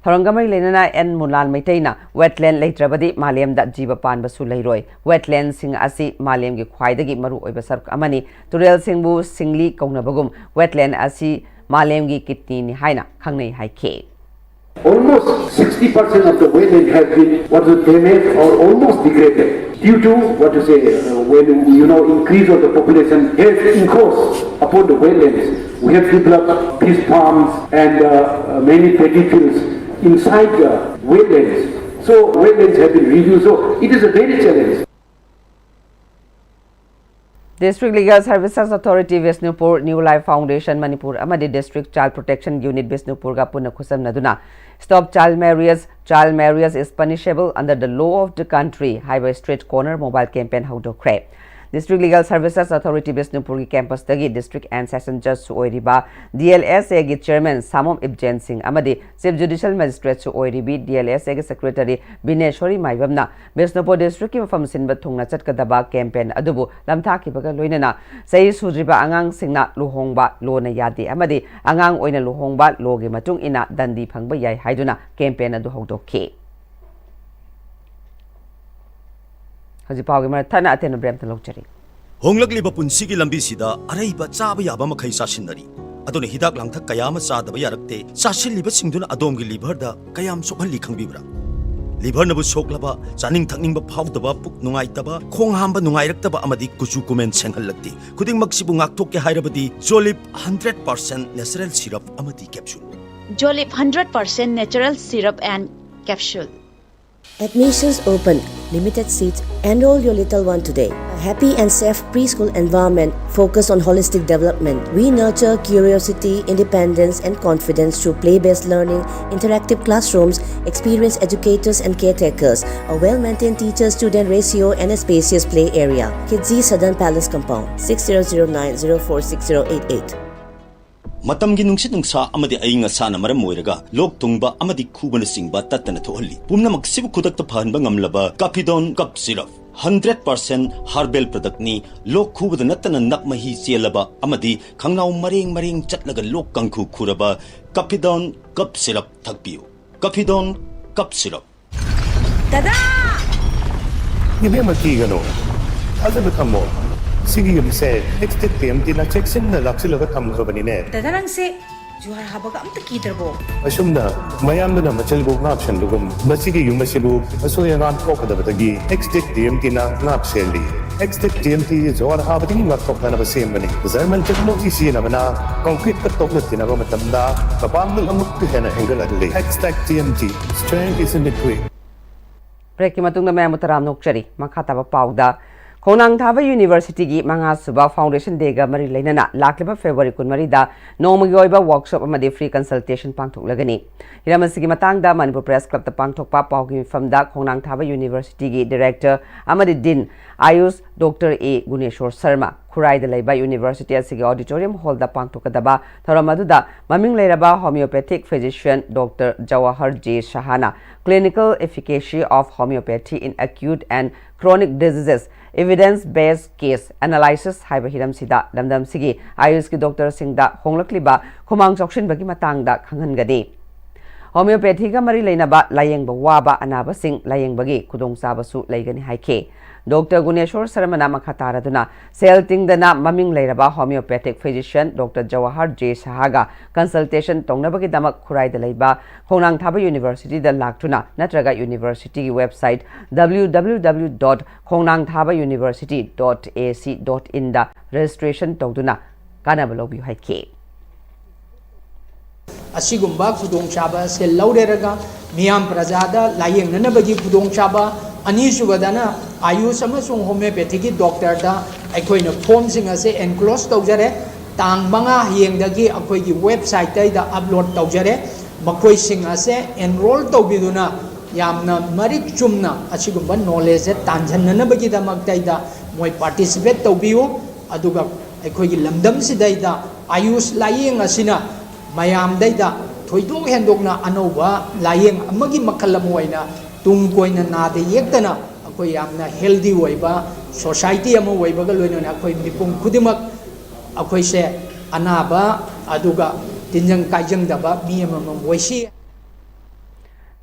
ꯊꯧꯔꯝꯒ ꯃꯔꯤ ꯂꯩꯅꯅ ꯑꯦꯟ ꯃꯨꯂꯥꯟ ꯃꯩꯇꯩꯅ, "Wetland ꯂꯩꯇ꯭ꯔꯕꯗꯤ ꯃꯥꯂꯦꯝꯗ ꯖꯤꯕ ꯄꯥꯟꯕꯁꯨ ꯂꯩꯔꯣꯏ꯫ Wetlandꯁꯤꯡ ꯑꯁꯤ ꯃꯥꯂꯦꯝꯒꯤ ꯈ꯭ꯋꯥꯏꯗꯒꯤ ꯃꯔꯨꯑꯣꯏꯕ ꯁꯔꯨꯛ ꯑꯃꯅꯤ꯫ ꯇꯨꯔꯦꯜꯁꯤꯡꯕꯨ ꯁꯤꯡꯂꯤ ꯀꯧꯅꯕꯒꯨꯝ wetland ꯑꯁꯤ ꯃꯥꯂꯦꯝꯒꯤ kidneyꯅꯤ" ꯍꯥꯏꯅ ꯈꯪꯅꯩ ꯍꯥꯏꯈꯤ꯫ Almost sixty percent of the wetland has been, what is, damaged or almost degraded due to, what to say, uh, when, you know, increase of the population has encroached upon the wetlands. We have developed fish farms and uh, uh, many paddy fields inside the wetlands. So wetlands have been reduced. So it is a very challenge. District Legal Services Authority Bishnupur, New Life Foundation Manipur ꯑꯃꯗꯤ District Child Protection Unit Bishnupurꯒ ꯄꯨꯟꯅ ꯈꯨꯠꯁꯝꯅꯗꯨꯅ "Stop Child Marriage, Child Marriage is Punishable Under the Law of the Country" ꯍꯥꯏꯕ street corner mobile campaign ꯍꯧꯗꯣꯛꯈ꯭ꯔꯦ꯫ District Legal Services Authority Bishnupurꯒꯤ campusꯇꯒꯤ District and Session Judgeꯁꯨ ꯑꯣꯏꯔꯤꯕ DLSAꯒꯤ Chairman ꯁꯥꯃꯣꯝ ꯏꯕꯖꯦꯟ ꯁꯤꯡ ꯑꯃꯗꯤ Chief Judicial Magistrateꯁꯨ ꯑꯣꯏꯔꯤꯕꯤ DLSAꯒꯤ Secretary ꯕꯤꯅꯦꯁꯣꯔꯤ ꯃꯥꯏꯕꯝꯅ ꯕꯤꯁꯅꯨꯄꯨꯔ districtꯀꯤ ꯃꯐꯝ ꯁꯤꯟꯕ ꯊꯨꯡꯅ ꯆꯠꯀꯗꯕ campaign ꯑꯗꯨꯕꯨ ꯂꯝꯊꯥꯈꯤꯕꯒ ꯂꯣꯏꯅꯅ ꯆꯍꯤ ꯁꯨꯗ꯭ꯔꯤꯕ ꯑꯉꯥꯡꯁꯤꯡꯅ ꯂꯨꯍꯣꯡꯕ ꯂꯣꯅ ꯌꯥꯗꯦ ꯑꯃꯗꯤ ꯑꯉꯥꯡ ꯑꯣꯏꯅ ꯂꯨꯍꯣꯡꯕ ꯂꯣꯒꯤ ꯃꯇꯨꯡ ꯏꯟꯅ ꯗꯟꯗꯤ ꯐꯪꯕ ꯌꯥꯏ ꯍꯥꯏꯗꯨꯅ campaign ꯑꯗꯨ ꯍꯧꯗꯣꯛꯈꯤ꯫ ꯍꯧꯖꯤꯛ ꯄꯥꯎꯒꯤ ꯃꯔꯛ ꯊꯠꯅ ꯑꯇꯦꯟꯕ break ꯑꯃꯇ ꯂꯧꯖꯔꯤ꯫ ꯍꯣꯡꯂꯛꯂꯤꯕ ꯄꯨꯟꯁꯤꯒꯤ ꯂꯝꯕꯤꯁꯤꯗ ꯑꯔꯩꯕ ꯆꯥꯕ ꯌꯥꯕ ꯃꯈꯩ ꯆꯥꯁꯤꯟꯅꯔꯤ꯫ ꯑꯗꯨꯅ ꯍꯤꯗꯥꯛ ꯂꯥꯡꯊꯛ ꯀꯌꯥ ꯑꯃ ꯆꯥꯗꯕ ꯌꯥꯔꯛꯇꯦ꯫ ꯆꯥꯁꯤꯜꯂꯤꯕꯁꯤꯡꯗꯨꯅ ꯑꯗꯣꯝꯒꯤ liverꯗ ꯀꯌꯥꯝ ꯁꯣꯛꯍꯜꯂꯤ ꯈꯪꯕꯤꯕ꯭ꯔꯥ? Liverꯅꯕꯨ ꯁꯣꯛꯂꯕ, ꯆꯥꯅꯤꯡ ꯊꯛꯅꯤꯡꯕ ꯐꯥꯎꯗꯕ, ꯄꯨꯛ ꯅꯨꯡꯉꯥꯏꯇꯕ, ꯈꯣꯡ ꯍꯥꯝꯕ ꯅꯨꯡꯉꯥꯏꯔꯛꯇꯕ ꯑꯃꯗꯤ ꯀꯨꯆꯨ ꯀꯨꯃꯦꯟ ꯁꯦꯡꯍꯜꯂꯛꯇꯦ꯫ ꯈꯨꯗꯤꯡꯃꯛꯁꯤꯕꯨ ꯉꯥꯛꯊꯣꯛꯀꯦ ꯍꯥꯏꯔꯕꯗꯤ Jolib hundred percent natural syrup ꯑꯃꯗꯤ capsule꯫ Jolib hundred percent natural syrup and capsule. Admissions open. Limited seats. Enroll your little one today. A happy and safe preschool environment focused on holistic development. We nurture curiosity, independence, and confidence through play based learning, interactive classrooms, experienced educators and caretakers, a well maintained teacher student ratio, and a spacious play area. Kidzi Southern Palace Compound, six zero zero nine zero four six zero eight eight. ꯃꯇꯝꯒꯤ ꯅꯨꯡꯁꯤꯠ ꯅꯨꯡꯁꯥ ꯑꯃꯗꯤ ꯑꯏꯪ ꯑꯁꯥꯅ ꯃꯔꯝ ꯑꯣꯏꯔꯒ ꯂꯣꯛ ꯊꯨꯡꯕ ꯑꯃꯗꯤ ꯈꯨꯕꯅꯆꯤꯡꯕ ꯇꯠꯇꯅ ꯊꯣꯛꯍꯜꯂꯤ꯫ ꯄꯨꯝꯅꯃꯛꯁꯤꯕꯨ ꯈꯨꯗꯛꯇ ꯐꯍꯟꯕ ꯉꯝꯂꯕ Capidon Cough Syrup, hundred percent herbal productꯅꯤ꯫ ꯂꯣꯛ ꯈꯨꯕꯗ ꯅꯠꯇꯅ ꯅꯞ ꯃꯍꯤ ꯆꯦꯜꯂꯕ ꯑꯃꯗꯤ ꯈꯪꯅꯥꯎ ꯃꯔꯦꯡ ꯃꯔꯦꯡ ꯆꯠꯂꯒ ꯂꯣꯛ ꯀꯥꯡꯈꯨ ꯈꯨꯔꯕ Capidon Cough Syrup ꯊꯛꯄꯤꯌꯨ꯫ Cathedon cough syrup. ꯗꯗꯥ! ꯏꯕꯦꯝꯃ, ꯀꯤꯒꯅꯨ, ꯊꯥꯖꯕ ꯊꯝꯃꯣ꯫ ꯁꯤꯒꯤ ꯌꯨꯝꯁꯦ ꯑꯦꯛꯁꯇꯦꯛ ꯇꯤ ꯑꯦꯝ ꯇꯤꯅ ꯆꯦꯛꯁꯤꯟꯅ ꯂꯥꯛꯁꯤꯜꯂꯒ ꯊꯝꯈ꯭ꯔꯕꯅꯤꯅꯦ꯫ ꯗꯗꯥ, ꯅꯪꯁꯦ ꯖꯨꯍꯥꯔ ꯍꯥꯕꯒ ꯑꯝꯇ ꯀꯤꯗ꯭ꯔꯕꯣ? ꯑꯁꯨꯝꯅ ꯃꯌꯥꯝꯗꯨꯅ ꯃꯆꯜꯕꯨ ꯉꯥꯛ ꯁꯦꯟꯕꯒꯨꯝ, ꯃꯁꯤꯒꯤ ꯌꯨꯝ ꯑꯁꯤꯕꯨ ꯑꯁꯣꯏ ꯑꯉꯥꯝ ꯊꯣꯛꯀꯗꯕꯗꯒꯤ ꯑꯦꯛꯁꯇꯦꯛ ꯇꯤ ꯑꯦꯝ ꯇꯤꯅ ꯉꯥꯛ ꯁꯦꯜꯂꯤ꯫ ꯑꯦꯛꯁꯇꯦꯛ ꯇꯤ ꯑꯦꯝ ꯇꯤ ꯖꯨꯍꯥꯔ ꯍꯥꯕꯗꯒꯤ ꯉꯥꯛꯊꯣꯛꯅꯅꯕ ꯁꯦꯝꯕꯅꯤ꯫ ꯖꯔꯃꯟ ꯇꯦꯛꯅꯣꯂꯣꯖꯤ ꯁꯤꯖꯤꯟꯅꯕꯅ ꯀꯪꯀ꯭ꯔꯤꯠꯀ ꯇꯣꯛꯅ ꯇꯤꯟꯅꯕ ꯃꯇꯝꯗ ꯃꯄꯥꯡꯒꯜ ꯑꯃꯨꯛꯀ ꯍꯦꯟꯅ ꯍꯦꯟꯒꯠꯍꯜꯂꯤ꯫ ꯑꯦꯛꯁꯇꯦꯛ T M T, strength is in the grit. ꯕ꯭ꯔꯦꯛꯀꯤ ꯃꯇꯨꯡꯗ ꯃꯌꯥꯝꯕꯨ ꯇꯔꯥꯝꯅ ꯑꯣꯛꯆꯔꯤ꯫ ꯃꯈꯥ ꯇꯥꯕ ꯄꯥꯎꯗ, ꯈꯣꯡꯅꯥꯡ ꯊꯥꯕ ꯌꯨꯅꯤꯚꯔꯁꯤꯇꯤꯒꯤ ꯃꯉꯥꯁꯨꯕ ꯐꯥꯎꯟꯗꯦꯁꯟ ꯗꯦꯒ ꯃꯔꯤ ꯂꯩꯅꯅ ꯂꯥꯛꯂꯤꯕ ꯐꯦꯕ꯭ꯔꯨꯋꯥꯔꯤ ꯀꯨꯟꯃꯔꯤꯗ ꯅꯣꯡꯃꯒꯤ ꯑꯣꯏꯕ ꯋꯥꯔꯛꯁꯣꯞ ꯑꯃꯗꯤ ꯐ꯭ꯔꯤ ꯀꯟꯁꯜꯇꯦꯁꯟ ꯄꯥꯡꯊꯣꯛꯂꯒꯅꯤ꯫ ꯍꯤꯔꯝ ꯑꯁꯤꯒꯤ ꯃꯇꯥꯡꯗ ꯃꯅꯤꯄꯨꯔ ꯄ꯭ꯔꯦꯁ ꯀ꯭ꯂꯕꯇ ꯄꯥꯡꯊꯣꯛꯄ ꯄꯥꯎꯒꯤ ꯃꯤꯐꯝꯗ ꯈꯣꯡꯅꯥꯡ ꯊꯥꯕ ꯌꯨꯅꯤꯚꯔꯁꯤꯇꯤꯒꯤ ꯗꯤꯔꯦꯛꯇꯔ ꯑꯃꯗꯤ ꯗꯤꯟ ꯑꯥꯌꯨꯁ ꯗꯣꯛꯇꯔ ꯑꯦ ꯒꯨꯅꯦꯁꯣꯔ ꯁꯔꯃ ꯈꯨꯔꯥꯏꯗ ꯂꯩꯕ ꯌꯨꯅꯤꯚꯔꯁꯤꯇꯤ ꯑꯁꯤꯒꯤ ꯑꯣꯗꯤꯇꯣꯔꯤꯌꯝ ꯍꯣꯜꯗ ꯄꯥꯡꯊꯣꯛꯀꯗꯕ ꯊꯧꯔꯝ ꯑꯗꯨꯗ ꯃꯃꯤꯡ ꯂꯩꯔꯕ homeopathic physician doctor Jawahar J ꯁꯍꯥꯅ Clinical Efficacy of Homeopathy in Acute and Chronic Diseases, Evidence Based Case Analysis ꯍꯥꯏꯕ ꯍꯤꯔꯝꯁꯤꯗ ꯂꯝꯗꯝꯁꯤꯒꯤ ꯑꯥꯌꯨꯁꯀꯤ ꯗꯣꯛꯇꯔꯁꯤꯡꯗ ꯍꯣꯡꯂꯛꯂꯤꯕ ꯈꯨꯃꯥꯡ ꯆꯥꯎꯁꯤꯟꯕꯒꯤ ꯃꯇꯥꯡꯗ ꯈꯪꯍꯟꯒꯅꯤ꯫ ꯍꯣꯃꯤꯌꯣꯄꯦꯊꯤꯒ ꯃꯔꯤ ꯂꯩꯅꯕ ꯂꯥꯌꯦꯡꯕ ꯋꯥꯕ ꯑꯅꯥꯕꯁꯤꯡ ꯂꯥꯌꯦꯡꯕꯒꯤ ꯈꯨꯗꯣꯡꯆꯥꯕꯁꯨ ꯂꯩꯒꯅꯤ ꯍꯥꯏꯈꯤ꯫ ꯗꯣꯛꯇꯔ ꯒꯨꯅꯦꯁꯣꯔ ꯁꯔꯃꯅ ꯃꯈꯥ ꯇꯥꯔꯗꯨꯅ ꯁꯦꯜ ꯇꯤꯡꯗꯅ ꯃꯃꯤꯡ ꯂꯩꯔꯕ homeopathic physician doctor Jawahar J ꯁꯍꯥꯒ ꯀꯟꯁꯜꯇꯦꯁꯟ ꯇꯧꯅꯕꯒꯤꯗꯃꯛ ꯈꯨꯔꯥꯏꯗ ꯂꯩꯕ ꯈꯣꯡꯅꯥꯡ ꯊꯥꯕ ꯌꯨꯅꯤꯚꯔꯁꯤꯇꯤꯗ ꯂꯥꯛꯇꯨꯅ ꯅꯠꯇ꯭ꯔꯒ ꯌꯨꯅꯤꯚꯔꯁꯤꯇꯤꯒꯤ website W W W dot khongnangthabauniversity dot A C dot in the registration ꯇꯧꯗꯨꯅ ꯀꯥꯟꯅꯕ ꯂꯧꯕꯤꯌꯨ ꯍꯥꯏꯈꯤ꯫ ꯑꯁꯤꯒꯨꯝꯕ ꯈꯨꯗꯣꯡꯆꯥꯕ ꯑꯁꯦ ꯂꯧꯔꯦꯔꯒ ꯃꯤꯌꯥꯝ ꯄ꯭ꯔꯖꯥꯗ ꯂꯥꯌꯦꯡꯅꯅꯕꯒꯤ ꯈꯨꯗꯣꯡꯆꯥꯕ, ꯑꯅꯤꯁꯨꯕꯗꯅ ꯑꯥꯌꯨꯁ ꯑꯃꯁꯨꯡ ꯍꯣꯃꯤꯌꯣꯄꯦꯊꯤꯒꯤ ꯗꯣꯛꯇꯔꯗ ꯑꯩꯈꯣꯏꯅ ꯐꯣꯝꯁꯤꯡ ꯑꯁꯦ ꯑꯦꯟꯀ꯭ꯂꯣꯁ ꯇꯧꯖꯔꯦ꯫ ꯇꯥꯡ ꯃꯉꯥ ꯍꯌꯦꯡꯗꯒꯤ ꯑꯩꯈꯣꯏꯒꯤ ꯋꯦꯕꯁꯥꯏꯠꯇꯩꯗ ꯑꯞꯂꯣꯗ ꯇꯧꯖꯔꯦ꯫ ꯃꯈꯣꯏꯁꯤꯡ ꯑꯁꯦ ꯑꯦꯟꯔꯣꯜ ꯇꯧꯕꯤꯗꯨꯅ ꯌꯥꯝꯅ ꯃꯔꯤꯛ ꯆꯨꯝꯅ ꯑꯁꯤꯒꯨꯝꯕ ꯅꯣꯂꯦꯖꯁꯦ ꯇꯥꯟꯁꯤꯟꯅꯅꯕꯒꯤꯗꯃꯛꯇꯩꯗ ꯃꯣꯏ ꯄꯥꯔꯇꯤꯁꯤꯄꯦꯠ ꯇꯧꯕꯤꯌꯨ꯫ ꯑꯗꯨꯒ ꯑꯩꯈꯣꯏꯒꯤ ꯂꯝꯗꯝꯁꯤꯗꯩꯗ ꯑꯥꯌꯨꯁ ꯂꯥꯌꯦꯡ ꯑꯁꯤꯅ ꯃꯌꯥꯝꯗꯩꯗ ꯊꯣꯏꯗꯣꯛ ꯍꯦꯟꯗꯣꯛꯅ ꯑꯅꯧꯕ ꯂꯥꯌꯦꯡ ꯑꯃꯒꯤ ꯃꯈꯜ ꯑꯃ ꯑꯣꯏꯅ ꯇꯨꯡ ꯀꯣꯏꯅ ꯅꯥꯗ ꯌꯦꯛꯇꯅ ꯑꯩꯈꯣꯏ ꯌꯥꯝꯅ ꯍꯦꯜꯗꯤ ꯑꯣꯏꯕ ꯁꯣꯁꯥꯏꯇꯤ ꯑꯃ ꯑꯣꯏꯕꯒ ꯂꯣꯏꯅꯅ ꯑꯩꯈꯣꯏ ꯃꯤꯄꯨꯝ ꯈꯨꯗꯤꯡꯃꯛ ꯑꯩꯈꯣꯏꯁꯦ ꯑꯅꯥꯕ ꯑꯗꯨꯒ ꯇꯤꯟꯖꯪ ꯀꯥꯏꯖꯪꯗꯕ ꯃꯤ ꯑꯃꯃꯝ ꯑꯣꯏꯁꯤ꯫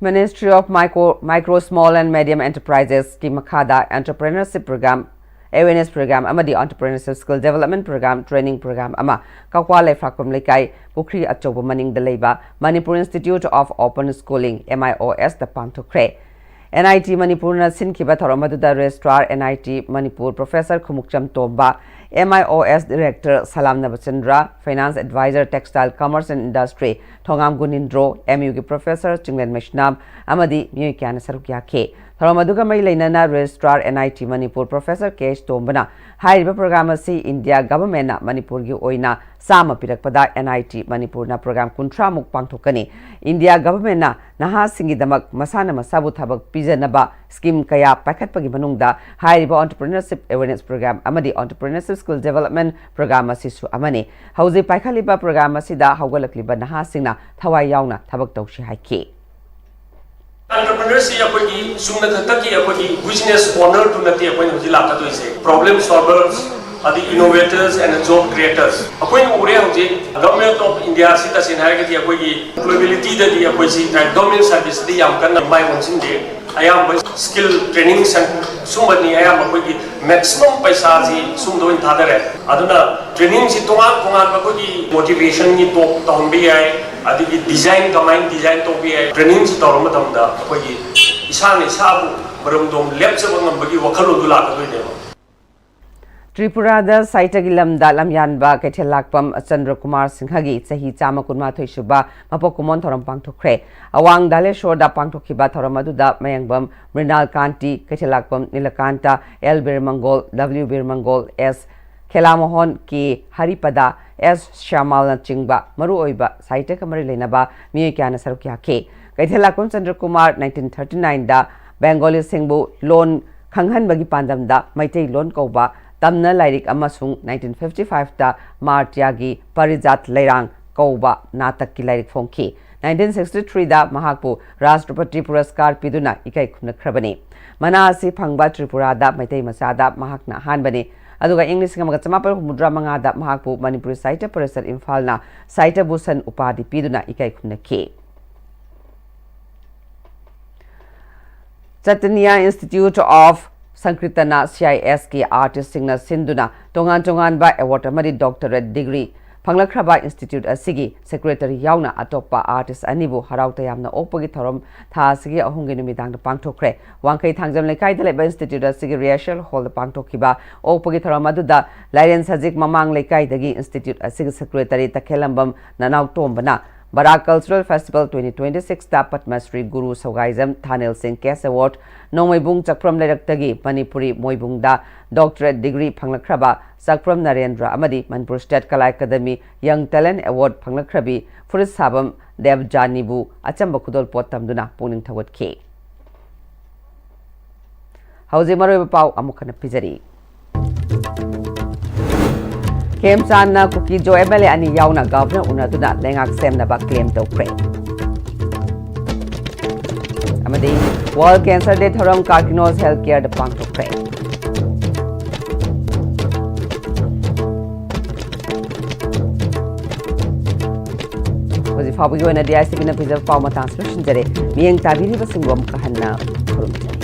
Ministry of Micro, Micro, Small and Medium Enterprises ꯀꯤ ꯃꯈꯥꯗ Entrepreneurship Program, Awareness Program ꯑꯃꯗꯤ Entrepreneurship Skill Development Program, Training Program ꯑꯃ ꯀꯛꯋꯥ ꯂꯩꯐ꯭ꯔꯥꯛꯄꯝ ꯂꯩꯀꯥꯏ ꯄꯨꯈ꯭ꯔꯤ ꯑꯆꯧꯕ ꯃꯅꯤꯡꯗ ꯂꯩꯕ Manipur Institute of Open Schooling, M I O S the ꯄꯥꯡꯊꯣꯛꯈ꯭ꯔꯦ꯫ N I T ꯃꯅꯤꯄꯨꯔꯅ ꯁꯤꯟꯈꯤꯕ ꯊꯧꯔꯝ ꯑꯗꯨꯗ Registrar N I T Manipur Professor Khumukcham Tomba, M I O S Director Salam Nabachandra, Finance Advisor Textile Commerce and Industry Thongam ꯒꯨꯅꯤꯟꯗ꯭ꯔꯣ, M U ꯒꯤ Professor ꯆꯤꯡꯂꯦꯟ ꯃꯩꯁꯅꯥꯝ ꯑꯃꯗꯤ ꯃꯤꯑꯣꯏ ꯀꯌꯥꯅ ꯁꯔꯨꯛ ꯌꯥꯈꯤ꯫ ꯊꯧꯔꯝ ꯑꯗꯨꯒ ꯃꯔꯤ ꯂꯩꯅꯅ Registrar N I T Manipur Professor K H ꯇꯣꯝꯕꯅ ꯍꯥꯏꯔꯤꯕ program ꯑꯁꯤ India Government ꯅ ꯃꯅꯤꯄꯨꯔꯒꯤ ꯑꯣꯏꯅ ꯆꯥꯝꯃ ꯄꯤꯔꯛꯄꯗ N I T ꯃꯅꯤꯄꯨꯔꯅ program ꯀꯨꯟꯊ꯭ꯔꯥ ꯃꯨꯛ ꯄꯥꯡꯊꯣꯛꯀꯅꯤ꯫ India Government ꯅ ꯅꯍꯥꯁꯤꯡꯒꯤꯗꯃꯛ ꯃꯁꯥꯅ ꯃꯁꯥꯕꯨ ꯊꯕꯛ ꯄꯤꯖꯅꯕ scheme ꯀꯌꯥ ꯄꯥꯏꯈꯠꯄꯒꯤ ꯃꯅꯨꯡꯗ ꯍꯥꯏꯔꯤꯕ Entrepreneurship Awareness Program ꯑꯃꯗꯤ Entrepreneurship Skill Development Program ꯑꯁꯤꯁꯨ ꯑꯃꯅꯤ꯫ ꯍꯧꯖꯤꯛ ꯄꯥꯏꯈꯠꯂꯤꯕ program ꯑꯁꯤꯗ ꯍꯧꯒꯠꯂꯛꯂꯤꯕ ꯅꯍꯥꯁꯤꯡꯅ ꯊꯋꯥꯏ ꯌꯥꯎꯅ ꯊꯕꯛ ꯇꯧꯁꯤ ꯍꯥꯏꯈꯤ꯫ Entrepreneurs ꯁꯤ ꯑꯩꯈꯣꯏꯒꯤ ꯆꯨꯝꯅ ꯈꯛꯇꯒꯤ ꯑꯩꯈꯣꯏꯒꯤ business owner ꯗꯨ ꯅꯠꯇꯦ ꯑꯩꯈꯣꯏꯅ ꯍꯧꯖꯤꯛ ꯂꯥꯛꯀꯗꯣꯏꯁꯦ꯫ Problem solvers, ꯑꯗꯩ innovators and job creators꯫ ꯑꯩꯈꯣꯏꯅ ꯎꯔꯦ ꯍꯧꯖꯤꯛ Government of India ꯁꯤ ꯇꯁꯦꯡꯅ ꯍꯥꯏꯔꯒꯗꯤ ꯑꯩꯈꯣꯏꯒꯤ employability ꯗꯗꯤ ꯑꯩꯈꯣꯏꯁꯤ government service ꯇꯗꯤ ꯌꯥꯝ ꯀꯟꯅ ꯃꯥꯏ ꯑꯣꯟꯁꯤꯟꯗꯦ꯫ ꯑꯌꯥꯝꯕ skill training cen-, ꯁꯨꯝꯕꯅꯤ ꯑꯌꯥꯝꯕ ꯑꯩꯈꯣꯏꯒꯤ maximum ꯄꯩꯁꯥꯁꯤ ꯁꯨꯝꯗ ꯑꯣꯏꯅ ꯊꯥꯗꯔꯦ꯫ ꯑꯗꯨꯅ training ꯁꯤ ꯇꯣꯉꯥꯟ ꯇꯣꯉꯥꯟꯕ ꯑꯩꯈꯣꯏꯒꯤ motivation ꯒꯤ talk ꯇꯧꯍꯟꯕ ꯌꯥꯏ, ꯑꯗꯒꯤ design ꯀꯃꯥꯏꯅ design ꯇꯧꯕ ꯌꯥꯏ, training ꯁꯤ ꯇꯧꯔ ꯃꯇꯝꯗ ꯑꯩꯈꯣꯏꯒꯤ ꯏꯁꯥꯅ ꯏꯁꯥꯕꯨ ꯃꯔꯝꯗꯣꯝ ꯂꯦꯞꯆꯕ ꯉꯝꯕꯒꯤ ꯋꯥꯈꯜꯂꯣꯟꯗꯨ ꯂꯥꯛꯀꯗꯣꯏꯅꯦꯕ꯫ ꯇ꯭ꯔꯤꯄꯨꯔꯥꯗ ꯁꯥꯍꯤꯇ꯭ꯌꯒꯤ ꯂꯝꯗ ꯂꯝꯌꯥꯟꯕ ꯀꯩꯊꯦꯜ ꯂꯥꯛꯄꯝ ꯆꯟꯗ꯭ꯔꯀꯨꯃꯥꯔ ꯁꯤꯡꯍꯒꯤ ꯆꯍꯤ ꯆꯥꯝꯃ ꯀꯨꯟꯃꯥꯊꯣꯏ ꯁꯨꯕ ꯃꯄꯣꯛ ꯀꯨꯝꯑꯣꯟ ꯊꯧꯔꯝ ꯄꯥꯡꯊꯣꯛꯈ꯭ꯔꯦ꯫ ꯑꯋꯥꯡ ꯙꯥꯂꯦꯁꯣꯔꯗ ꯄꯥꯡꯊꯣꯛꯈꯤꯕ ꯊꯧꯔꯝ ꯑꯗꯨꯗ ꯃꯌꯥꯡꯕꯝ ꯃ꯭ꯔꯤꯅꯥꯜ ꯀꯥꯟꯇꯤ, ꯀꯩꯊꯦꯜ ꯂꯥꯛꯄꯝ Nilakanta, L ꯕꯤꯔꯃꯪꯒꯣꯜ, W ꯕꯤꯔꯃꯪꯒꯣꯜ, S ꯈꯦꯂꯥꯃꯣꯍꯣꯟ, K ꯍꯔꯤꯄꯗ, S ꯁ꯭ꯌꯥꯃꯥꯜꯅꯆꯤꯡꯕ ꯃꯔꯨꯑꯣꯏꯕ ꯁꯥꯍꯤꯇ꯭ꯌꯒ ꯃꯔꯤ ꯂꯩꯅꯕ ꯃꯤꯑꯣꯏ ꯀꯌꯥꯅ ꯁꯔꯨꯛ ꯌꯥꯈꯤ꯫ ꯀꯩꯊꯦꯜ ꯂꯥꯛꯄꯝ ꯆꯟꯗ꯭ꯔꯀꯨꯃꯥꯔ nineteen thirty nine ꯗ ꯕꯦꯡꯒꯣꯂꯤꯁꯤꯡꯕꯨ ꯂꯣꯟ ꯈꯪꯍꯟꯕꯒꯤ ꯄꯥꯟꯗꯝꯗ ꯃꯩꯇꯩ ꯂꯣꯟ ꯀꯧꯕ ꯇꯝꯅ ꯂꯥꯏꯔꯤꯛ ꯑꯃꯁꯨꯡ nineteen fifty five ꯇ ꯃꯥꯔꯇꯤꯌꯥꯒꯤ ꯄꯥꯔꯤꯖꯥꯠ ꯂꯩꯔꯥꯡ ꯀꯧꯕ ꯅꯥꯇꯛꯀꯤ ꯂꯥꯏꯔꯤꯛ ꯐꯣꯡꯈꯤ꯫ Nineteen sixty three ꯗ ꯃꯍꯥꯛꯄꯨ ꯔꯥꯁꯇ꯭ꯔꯄꯇꯤ ꯄꯨꯔꯁꯀꯥꯔ ꯄꯤꯗꯨꯅ ꯏꯀꯥꯏ ꯈꯨꯝꯅꯈ꯭ꯔꯕꯅꯤ꯫ ꯃꯅꯥ ꯑꯁꯤ ꯐꯪꯕ ꯇ꯭ꯔꯤꯄꯨꯔꯥꯗ ꯃꯩꯇꯩ ꯃꯆꯥꯗ ꯃꯍꯥꯛꯅ ꯑꯍꯥꯟꯕꯅꯤ꯫ ꯑꯗꯨꯒ ꯏꯪ ꯂꯤꯁꯤꯡ ꯑꯃꯒ ꯆꯃꯥꯄꯜ ꯍꯨꯝꯐꯨꯇꯔꯥ ꯃꯉꯥꯗ ꯃꯍꯥꯛꯄꯨ ꯃꯅꯤꯄꯨꯔꯤ ꯁꯥꯍꯤꯇ꯭ꯌ ꯄꯔꯤꯁꯠ ꯏꯝꯐꯥꯜꯅ ꯁꯥꯍꯤꯇ꯭ꯌ ꯚꯨꯁꯟ ꯎꯄꯥꯙꯤ ꯄꯤꯗꯨꯅ ꯏꯀꯥꯏ ꯈꯨꯝꯅꯈꯤ꯫ Chaitanya Institute of Sankirtana, C I S ꯀꯤ artistꯁꯤꯡꯅ ꯁꯤꯟꯗꯨꯅ ꯇꯣꯉꯥꯟ ꯇꯣꯉꯥꯟꯕ award ꯑꯃꯗꯤ doctorate degree ꯐꯪꯂꯛꯈ꯭ꯔꯕ institute ꯑꯁꯤꯒꯤ secretary ꯌꯥꯎꯅ ꯑꯇꯣꯞꯄ artist ꯑꯅꯤꯕꯨ ꯍꯔꯥꯎ ꯇꯌꯥꯝꯅ ꯑꯣꯛꯄꯒꯤ ꯊꯧꯔꯝ ꯊꯥ ꯑꯁꯤꯒꯤ ꯑꯍꯨꯝꯒꯤ ꯅꯨꯃꯤꯗꯥꯡꯗ ꯄꯥꯡꯊꯣꯛꯈ꯭ꯔꯦ꯫ ꯋꯥꯡꯈꯩ ꯊꯥꯡꯖꯝ ꯂꯩꯀꯥꯏꯗ ꯂꯩꯕ institute ꯑꯁꯤꯒꯤ rehearsal hallꯗ ꯄꯥꯡꯊꯣꯛꯈꯤꯕ ꯑꯣꯛꯄꯒꯤ ꯊꯧꯔꯝ ꯑꯗꯨꯗ ꯂꯥꯏꯔꯦꯟ ꯁꯖꯤꯛ ꯃꯃꯥꯡ ꯂꯩꯀꯥꯏꯗꯒꯤ institute ꯑꯁꯤꯒꯤ secretary ꯇꯈꯦꯜꯂꯝꯕꯝ ꯅꯅꯥꯎꯇꯣꯝꯕꯅ Bara Cultural Festival twenty twenty-sixꯇ Padma Shri Guru Sogaijam Thanel Singh Case Award, ꯅꯣꯡꯃꯩꯕꯨꯡ ꯆꯥꯛꯐ꯭ꯔꯝ ꯂꯩꯔꯛꯇꯒꯤ Manipuri ꯃꯣꯏꯕꯨꯡꯗ doctorate degree ꯐꯪꯂꯛꯈ꯭ꯔꯕ ꯆꯥꯛꯐ꯭ꯔꯝ Narendra ꯑꯃꯗꯤ Manipur State Kala Academy Young Talent Award ꯐꯪꯂꯛꯈ꯭ꯔꯕꯤ ꯐꯨꯔꯤꯠ ꯁꯥꯕꯝ ꯗꯦꯕꯖꯥꯅꯤꯕꯨ ꯑꯆꯝꯕ ꯈꯨꯗꯣꯜꯄꯣꯠ ꯇꯝꯗꯨꯅ ꯄꯨꯛꯅꯤꯡ ꯊꯧꯒꯠꯈꯤ꯫ ꯍꯧꯖꯤꯛ ꯃꯔꯨꯑꯣꯏꯕ ꯄꯥꯎ ꯑꯃꯨꯛ ꯍꯟꯅ ꯄꯤꯖꯔꯤ꯫ ꯈꯦꯝꯆꯥꯟꯅ ꯀꯨꯀꯤꯖꯣ M L A ꯑꯅꯤ ꯌꯥꯎꯅ governor ꯎꯅꯗꯨꯅ ꯂꯩꯉꯥꯛ ꯁꯦꯝꯅꯕ claim ꯇꯧꯈ꯭ꯔꯦ꯫ ꯑꯃꯗꯤ World Cancer Day ꯊꯧꯔꯝ Karkinos Health Careꯗ ꯄꯥꯡꯊꯣꯛꯈ꯭ꯔꯦ꯫ ꯍꯧꯖꯤꯛ ꯐꯥꯎꯕꯒꯤ ꯑꯣꯏꯅ D I C Bꯅ ꯄꯤꯖꯕ ꯄꯥꯎ ꯃꯇꯥꯡꯁꯤ ꯂꯣꯏꯁꯤꯟꯖꯔꯦ꯫ ꯃꯤꯠꯌꯦꯡ ꯇꯥꯕꯤꯔꯤꯕꯁꯤꯡꯕꯨ ꯑꯃꯨꯛꯀ ꯍꯟꯅ ꯈꯨꯔꯨꯝꯖꯔꯤ꯫